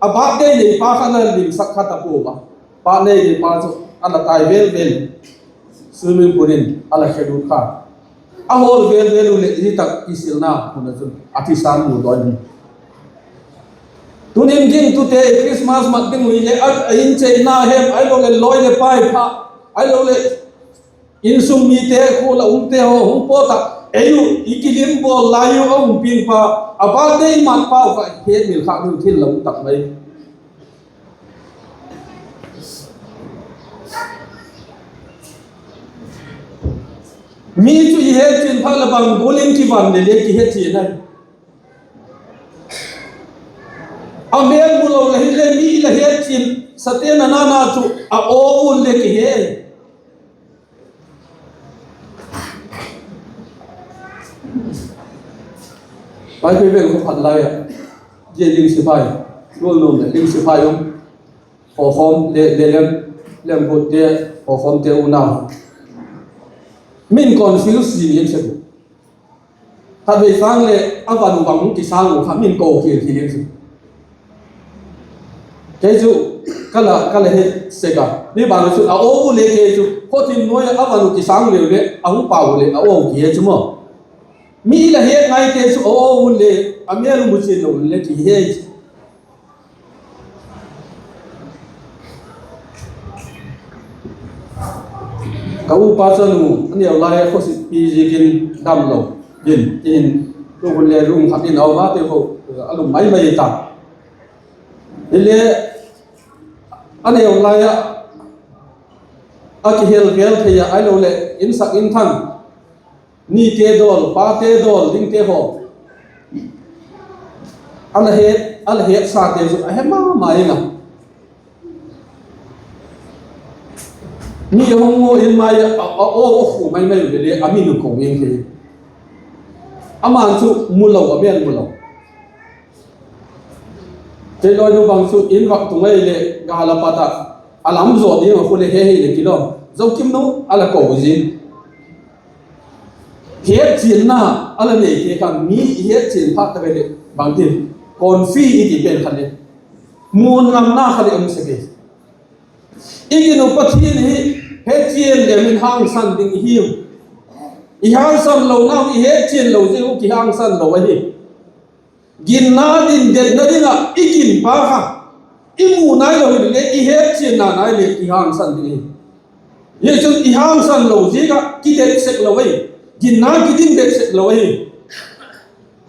A birthday neipa kha la limsak kha ta pua a, birthday neipa chu a la tai vêl vêl, swimming pool in a la khelut kha, a hawl vêl vêl u leh zia tak kisilna hun ah chun a thisan mu dawi in. Tunin gingtute Christmas mat ding uh hileh a, a incheina hem, ahiloleh lawi leh pai pha, ahiloleh insung mite, khua la umte haw hung pawt ah ei u i kilim bawl lai u a um piangpa, a birthday mat pau kha hetmil khâk ding thil la um tak mai. Mi chu i hetchian phat leh bang gual in kivan le le kihechian ahi. A mêl mu lo la hile mi i la hetchian sate na na na chu a aw un le kihe. Pai pe vel kha phat lai ah, zia ling sipai, gual nuam leh ling sipai um, khawkhawm le, le lem, lemguatte, khawkhawmte unau, min confuse zing in sek u. Khatvei sâng leh a van u bang hung kisâng u kha min ko khial khial in sek. Kei chu ka la, ka la het sek a, mi bang chu a aw u le kei chu khawthim nuai ah a van u kisâng leu leh a hung pau leh a aw kihe chu maw. Mi la het ngaite chu a aw u le, a mêl u mu chian lo le kihe. Ka upa chanu a neu lai ah khawsik pi ziakin damlo in, in, tu hun le lung khat in a um a, ti kha a lum mai mai ta. Hile a neu lai ah a kihel vel thei ah, ahiloleh insak inthang, nite dawl, pate dawl dingte haw a la het, a la hetsate chu a he ma ma ing a. Mi hung mu in mai a, a aw a khu mai mai u le le a min u ko ing thei. Ama'n chu mu lo, a mêl mu lo. Kei lawinu bang chu in vak tung ei leh gâl a pat ah, a lam zaw ding a khu leh he hei leh kilo, Zokim nu a la ko zing. Hetchianna a la neite kha mi i hetchian phat tak leh bangtin, confi i ti pen kha leh, muan ngamna kha leh um sek e. I gin uh Pathian hi hetchian leu in hangsan ding i hiu. I hangsan lonau i hetchian lo ziak uh kihangsan lo ahi. Ginna dindetna ding ah i ginpa kha i mu nai lo hile le, i hetchianna nai le kihangsan ding hi. Zia chun i hangsan lo ziak ah kidet sek lo ahi. Ginna kidindet sek lo ahi.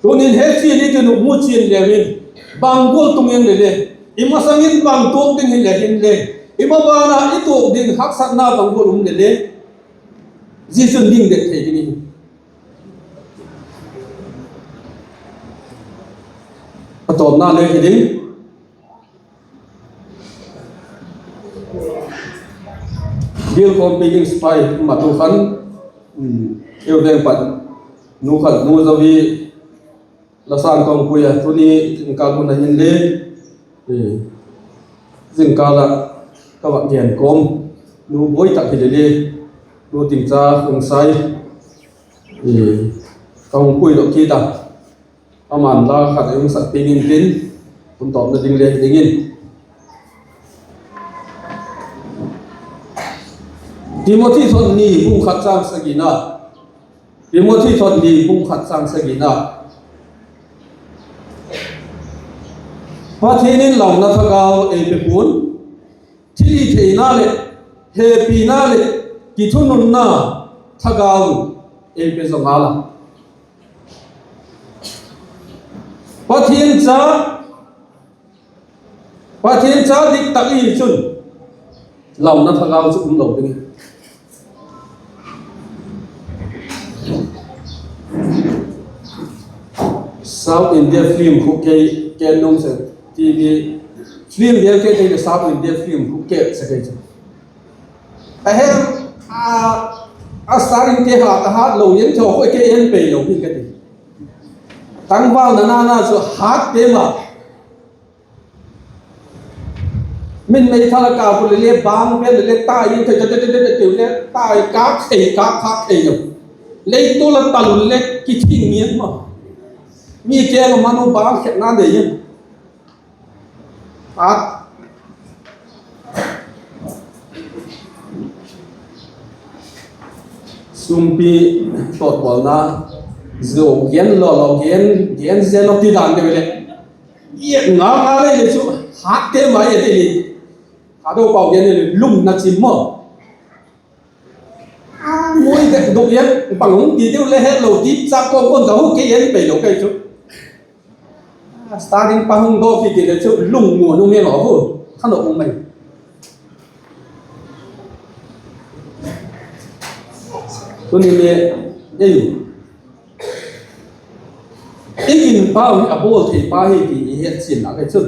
Tunin hetchian i ti uh mu chian leu in, bang gual tung ing le le, i masang in bang tuak ding hile hinle, i maban ah i tuak ding haksatna bang gual um le le, Zia chun ding det thei ding i hi. A tawpna le hi ding. Bial khawmpi ding sipai um a tu khan, um, eu veng pat nu khat nu zawi la san ka hung pui a, tuni zingkal hun a hin le, eh, zingkal ah ka va gen kawm, nu buai tak hi le le, nu Tingcha Khongsai, eh, ka hung pui lo kit a. Aman la khat ei hung sak piak intin, hun tawpna ding le dingin. Timothy thot ni bung khat chang sagina. Timothy thot ni bung khat chang sagina. Pathian in launa thagau ei pe pua'n, thilhitheina leh hepina leh kithununna thagau ei pe zaw ngal a. Pathian cha, Pathian cha dik tak i chun launa thagau chu um lo ding. South India film khu kei ken nung se, T V film vial kei te South India film khu kei se kei chu. A hem, a, a starring te hat, a hat lo yen tho khu kei en pei lo ding ka ti. Tangval na na na chu hat te ma. Min meithal a kâp u le le bang pen le le tai in thei thei thei thei thei le tai kâp thei kâp khâk thei lo. Leitual a tal u le kithing ngiat ma. Mi keng a man u bang khetna nei in. A sumpi tawtbawlna zo gen lo lo gen, gen zel lo ti dan deu le. Iet nga nga le le chu hat te mai e ti. Thado pau gen le lungna chim maw. A, mui de dok iet pang hung ti deu le het lo ti chak kawm kawm ta hu kei en pei lo kei chu. A, starring pa hung dawk kiti le chu lungmuan um e lo hu. Kha lo um mai. Tuni le, ei, i ginpau hi a bawl thei pa hi ti i het chian a le chun,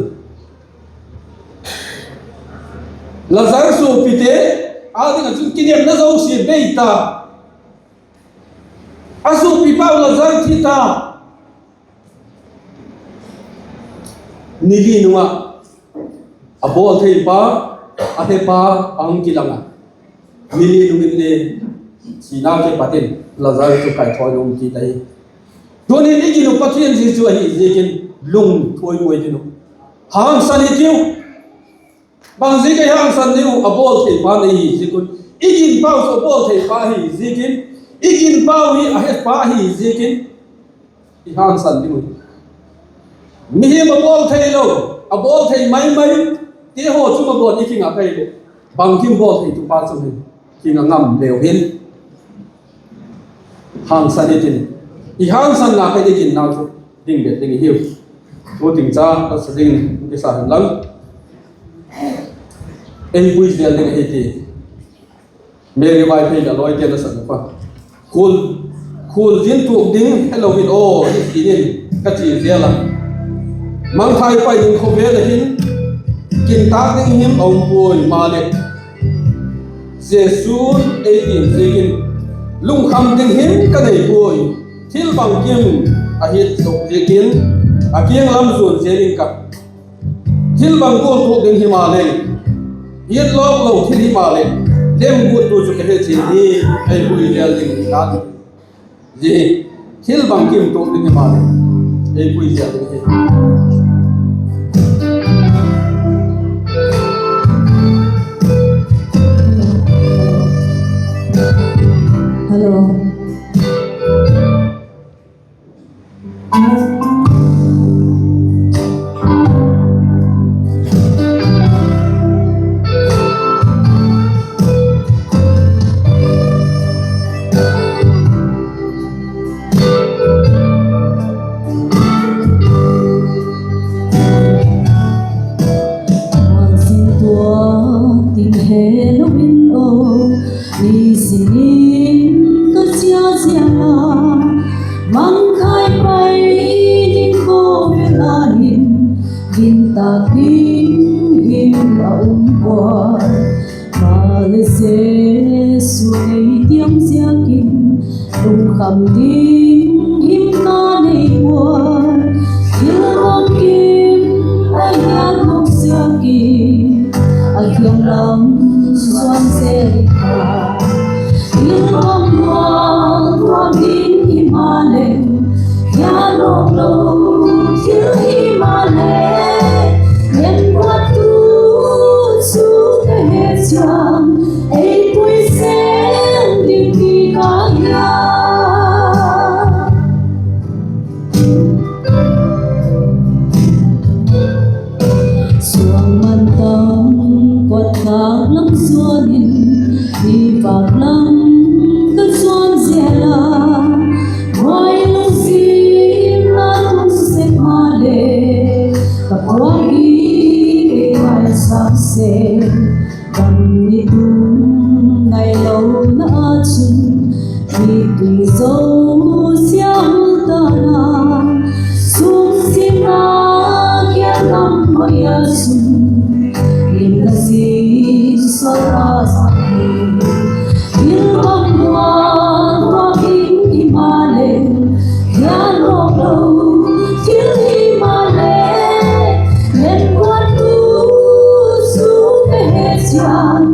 Lazar suapite â ding ah chun kinepna zosia bei ta. A suapipau Lazar thi ta. Ni li nung ah a bawl thei pa, a hepa a hung kilang a, ni li nung in le thina kipat in Lazar chu kaithawi um kit ahi. Tunin i gin uh Pathian Jesu ahi ziakin lungthuai puai ding uh, hangsan i tiu. Bang ziak a i hangsan ding uh? A bawl thei pa nei hi ziak un. I ginpau chu a bawl thei pa hi ziakin, i ginpau hi a het pa hi ziakin i hangsan ding uh. Mihing a bawl thei lo, a bawl thei mai mai te haw chu a bawl i kingak thei leh, bangkim bawl thei tu pa chu hi kingak ngam leu hin. Hangsan i tin, i hangsanna pen i ginnau chu ding bet ding i hiu. Tu ting cha ka sa ding kisa hen lang, ei pui zel ding ahi ti Mary Vaiphei a lawite na sa pa, khual, khual zin tuak ding helo in aw, i ti in ka chi zel a. Mangthai pai ding khawvel a hin, kintâk ding him a um puai maleh, Jesu'n ei tin ziakin, lungkham ding him ka nei puai. Thil bangkim a hiat zo ziakin, a kiang lam zuan zel ing ka. Thil bang gual tuak ding himaleh, hiat lawk lo thil himaleh, lem guat tu chu ka he chian hi, ei pui zel ding hi ka ti. Zia hi, thil bangkim tuak ding himaleh, ei pui zel ding hi. Hello. ding him a um pua. Maleh Jesu ei tiam ziakin, lungkham ding him ka nei pua. Thil bangkim a hiat nop ziakin, a kiang lam suan zel a. Thil bangkim a tuak ding himaleh, hiat nop lo thil himaleh, lemguattu chu ka he chiang, ei pui seng ding ti ka hia. Suang man tam kuat khâk lam zuan in, ni vâk lam ka zuan zel a, huai lungsim na tung sek maleh, ka puak hi kei ngai sak sek. Kan ni tung ngailona ah chun, mi tui zosia hul tan a, sungsim a kiang lam hoi a chun, lim ka zin sawt a sak hi. Thil bangkim a tuak ding himaleh, hiat nop lo thil himaleh, lemguattu chu ka he chiang,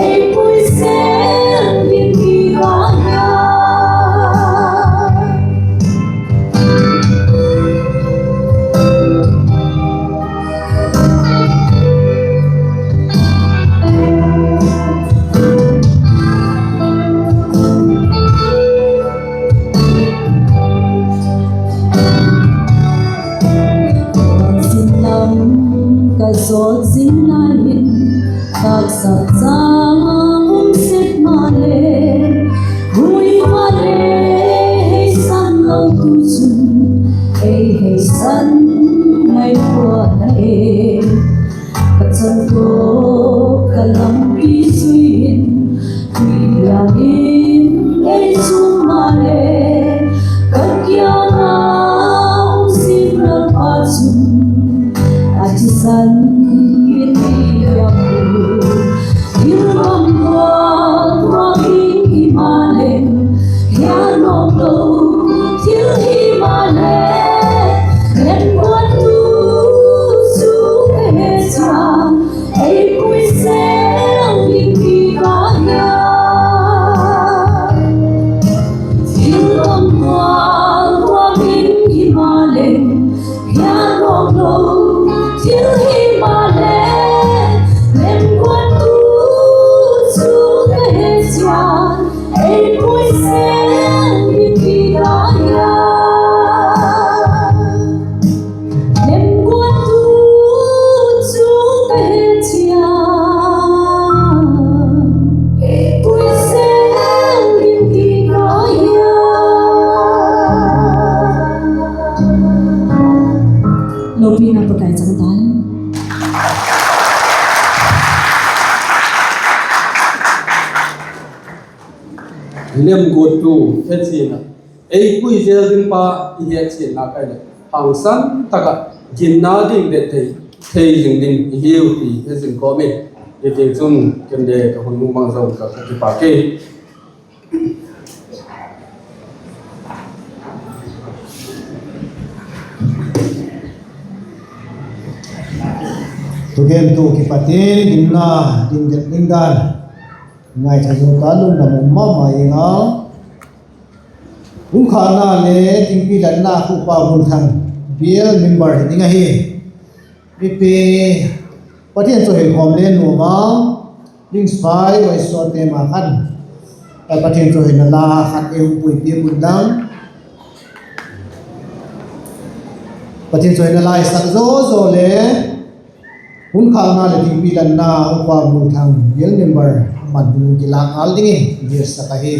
ei pui seng ding ti ka hia. Zin lam ka zawt zing lai in, taksa chang um sek maleh, hui maleh heisan lo tu chun, ei heisan ngai pua na e. Ka chan tawh ka lampi zui in, tui lian in ei chum maleh, ka kiang a um zing Lalpa chun, a thisan in ei piak u. Thil bangkim a tuak ding himaleh, hiat nop lo thil himaleh, lemguattu chu ka he chiang, ei pui seng ding ti ka hia. Thil bangkim a tuak ding himaleh, hiat nop lo thil himaleh, lemguattu chu ka he chiang, ei pui seng ding ti ka hia. Lemguattu chu ka he chiang, ei pui seng ding ti ka hia. Lopina Pakai chang ta'n. Lemguattu he chiang a, ei pui zel ding pa i het chiang a kai leh, hangsan tak ah ginna ding le thei, thei zing ding i hiu ti he zing kawm in, i ti chun ken le ka hun mang zo ka, ka kipak e. Thugentu kipat in ginna ding det ding dan ngaithâk zo ta lungdam um ma ma ing a. Hun khâkna leh thingpi latna khu pa Multhang bial member hi ding ahi. Mipi, Pathian chu hei khawm le nuam a, ding spai vaisuate ma khan, Pathian chu hei na la khat ei hung puipi un dang. Pathian chu hei na la i sak zaw zaw le, hun khâkna leh thingpi latna upa Multhang bial member man hun kilâk ngal dingin i hiatsak ahi.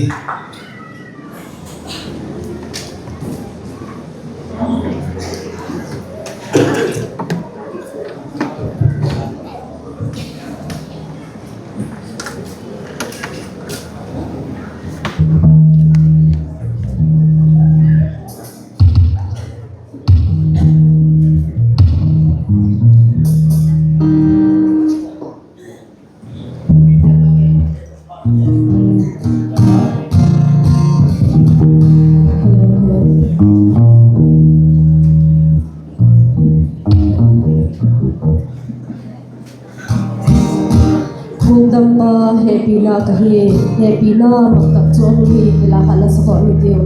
Hukdampa hepina ka hi, hepina mak tak chu a hung hi ti la kha la sakhawm i tiu.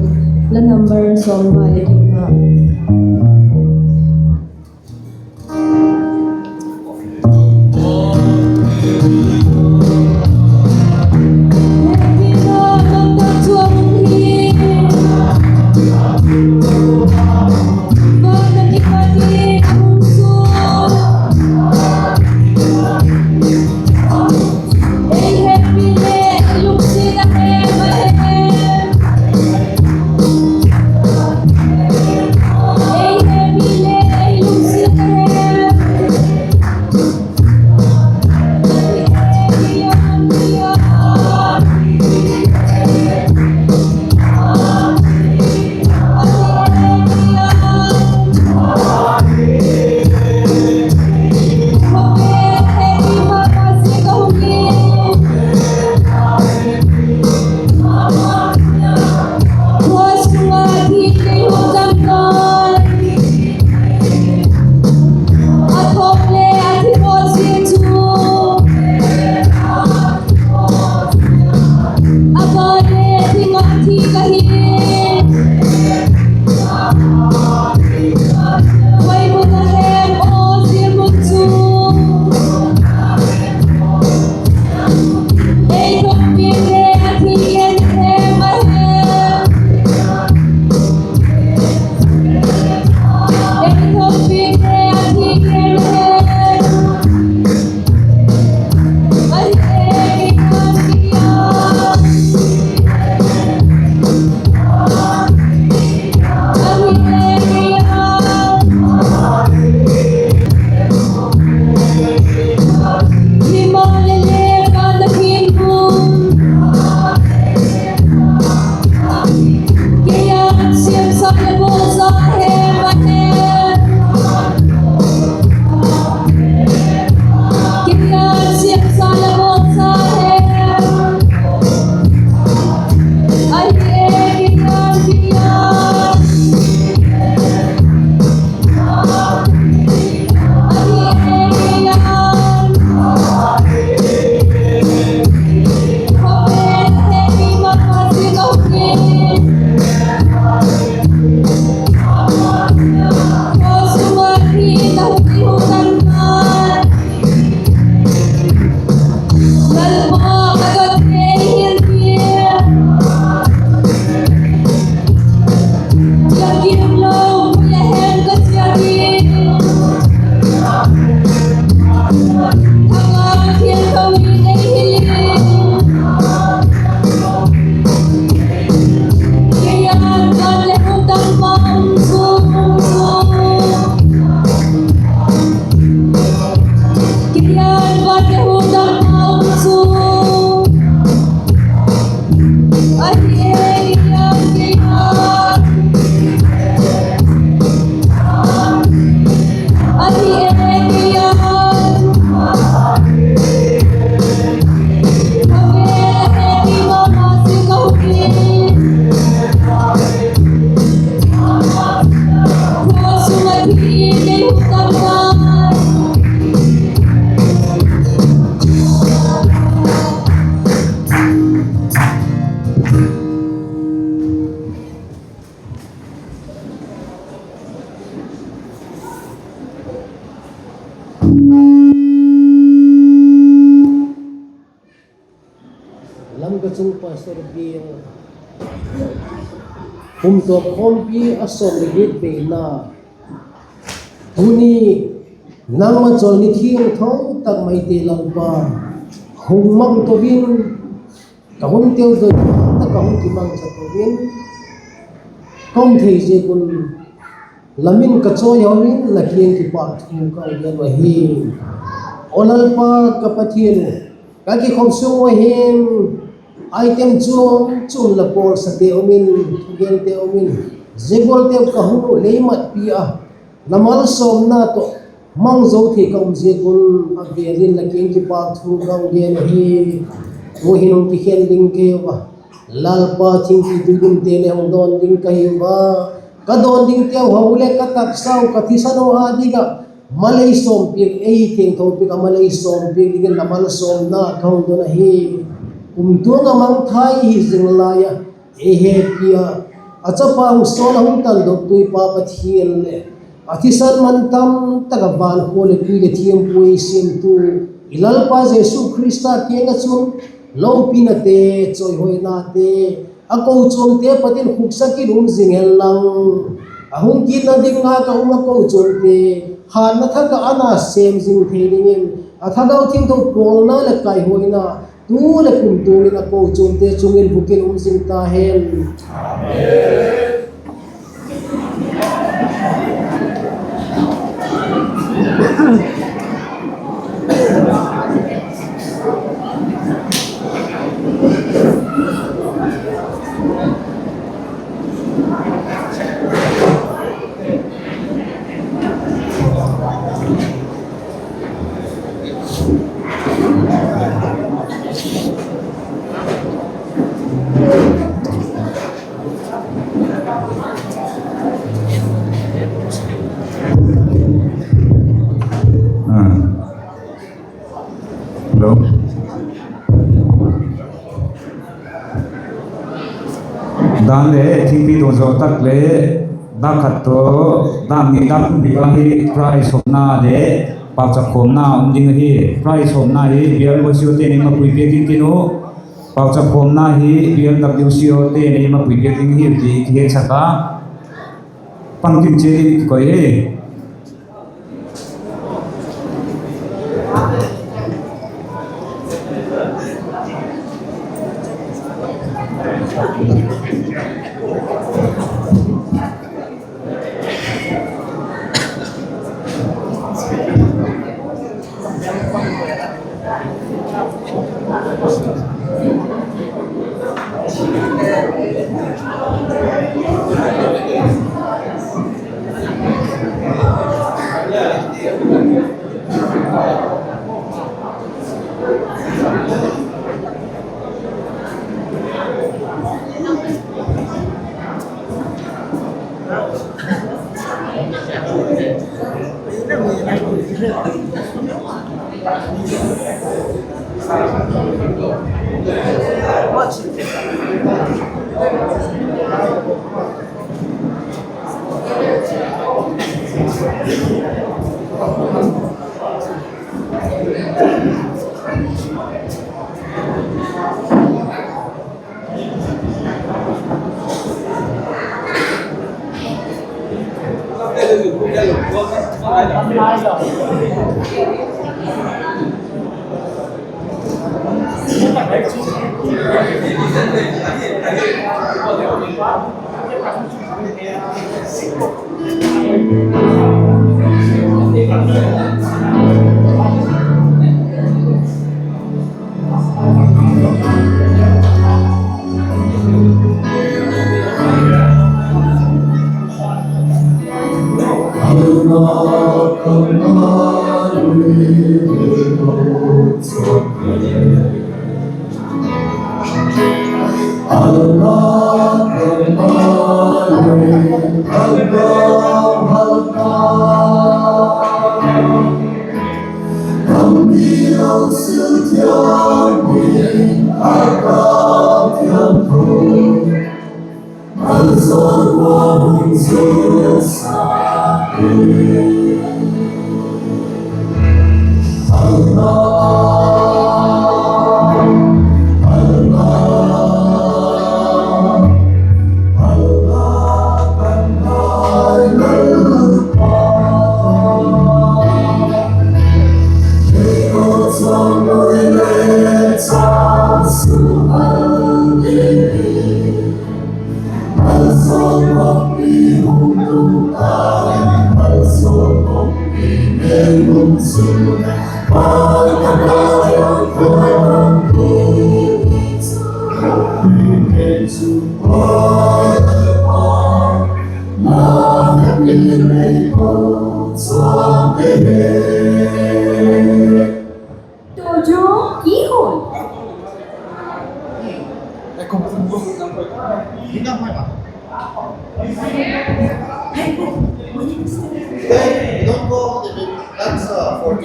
La number sawmnga leh giatna. Lamka chung Pastor Bial, pumtuak khawmpi a sawm leh giat beina. Tuni nangma chawlni thiangtho tak maite Lalpa, hung mang to in, ka hun teu doi tak a hung kimangcha to in, ka um thei ziak un la min ka chawi hau in, la kiang kipâk thu ka gen uh ahi. Aw Lalpa ka Pathian, ka kikhop sung ua hin item chuam chuam la pawlsate um in, thugente um in, zia gualteu ka hun uh lei matpi a, la malsawmna tawh mang zo thei ka um ziak un, a vêl in la kiang kipâk thu ka gen ahi. Tu'hin hung kikhen ding ka hiu a, Lalpa, thingpi tuigunte leh hung dawn ding ka hiu a, ka dawn dingteu hau leh ka taksau ka thisan u â ding ah malei sawmpiak, ei thiangtho piak a malei sawmpiak dingin la malsawmna ka hung don ahi. Kumtuang a mangthai hi zing lai a, ei hepi a, a chapa hung sawl a hung tandok tuipa Pathian leh a thisan man tam tak a van khua leh tui leh thiampu ei siamtu i Lalpa Jesu Khrista kiang ah chun lopinate, chawihoinate, a kochuamte pat in khuksak in um zing hen lang, a hung kitna ding ngâk a um a kochuamte hâtna thak ah a na sêm zing thei dingin a Thagau Thiangtho pawlna leh kaihuaina tu leh kumtuang in a kochuamte chung in bûk in um zing ta hen. Dan leh thingpi tuang zaw tak leh, dak khat tawh dak ni dak thum bik a hi prize sawmna leh pauchap khawmna um ding ahi. Prize sawmna hi B L W C O te'n ei mapui piak ding tin u, pauchap khawmna hi B L W C O te'n ei mapui piak ding ahi ti kihetsak a, pang tin chia ding kikoi hi.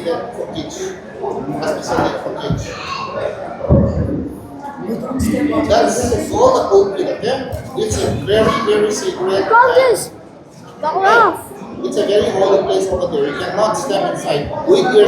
for kids, especially for kids. That's all the pulpit, okay? It's a very, very sacred time. It's a very holy place over there. You cannot step inside with your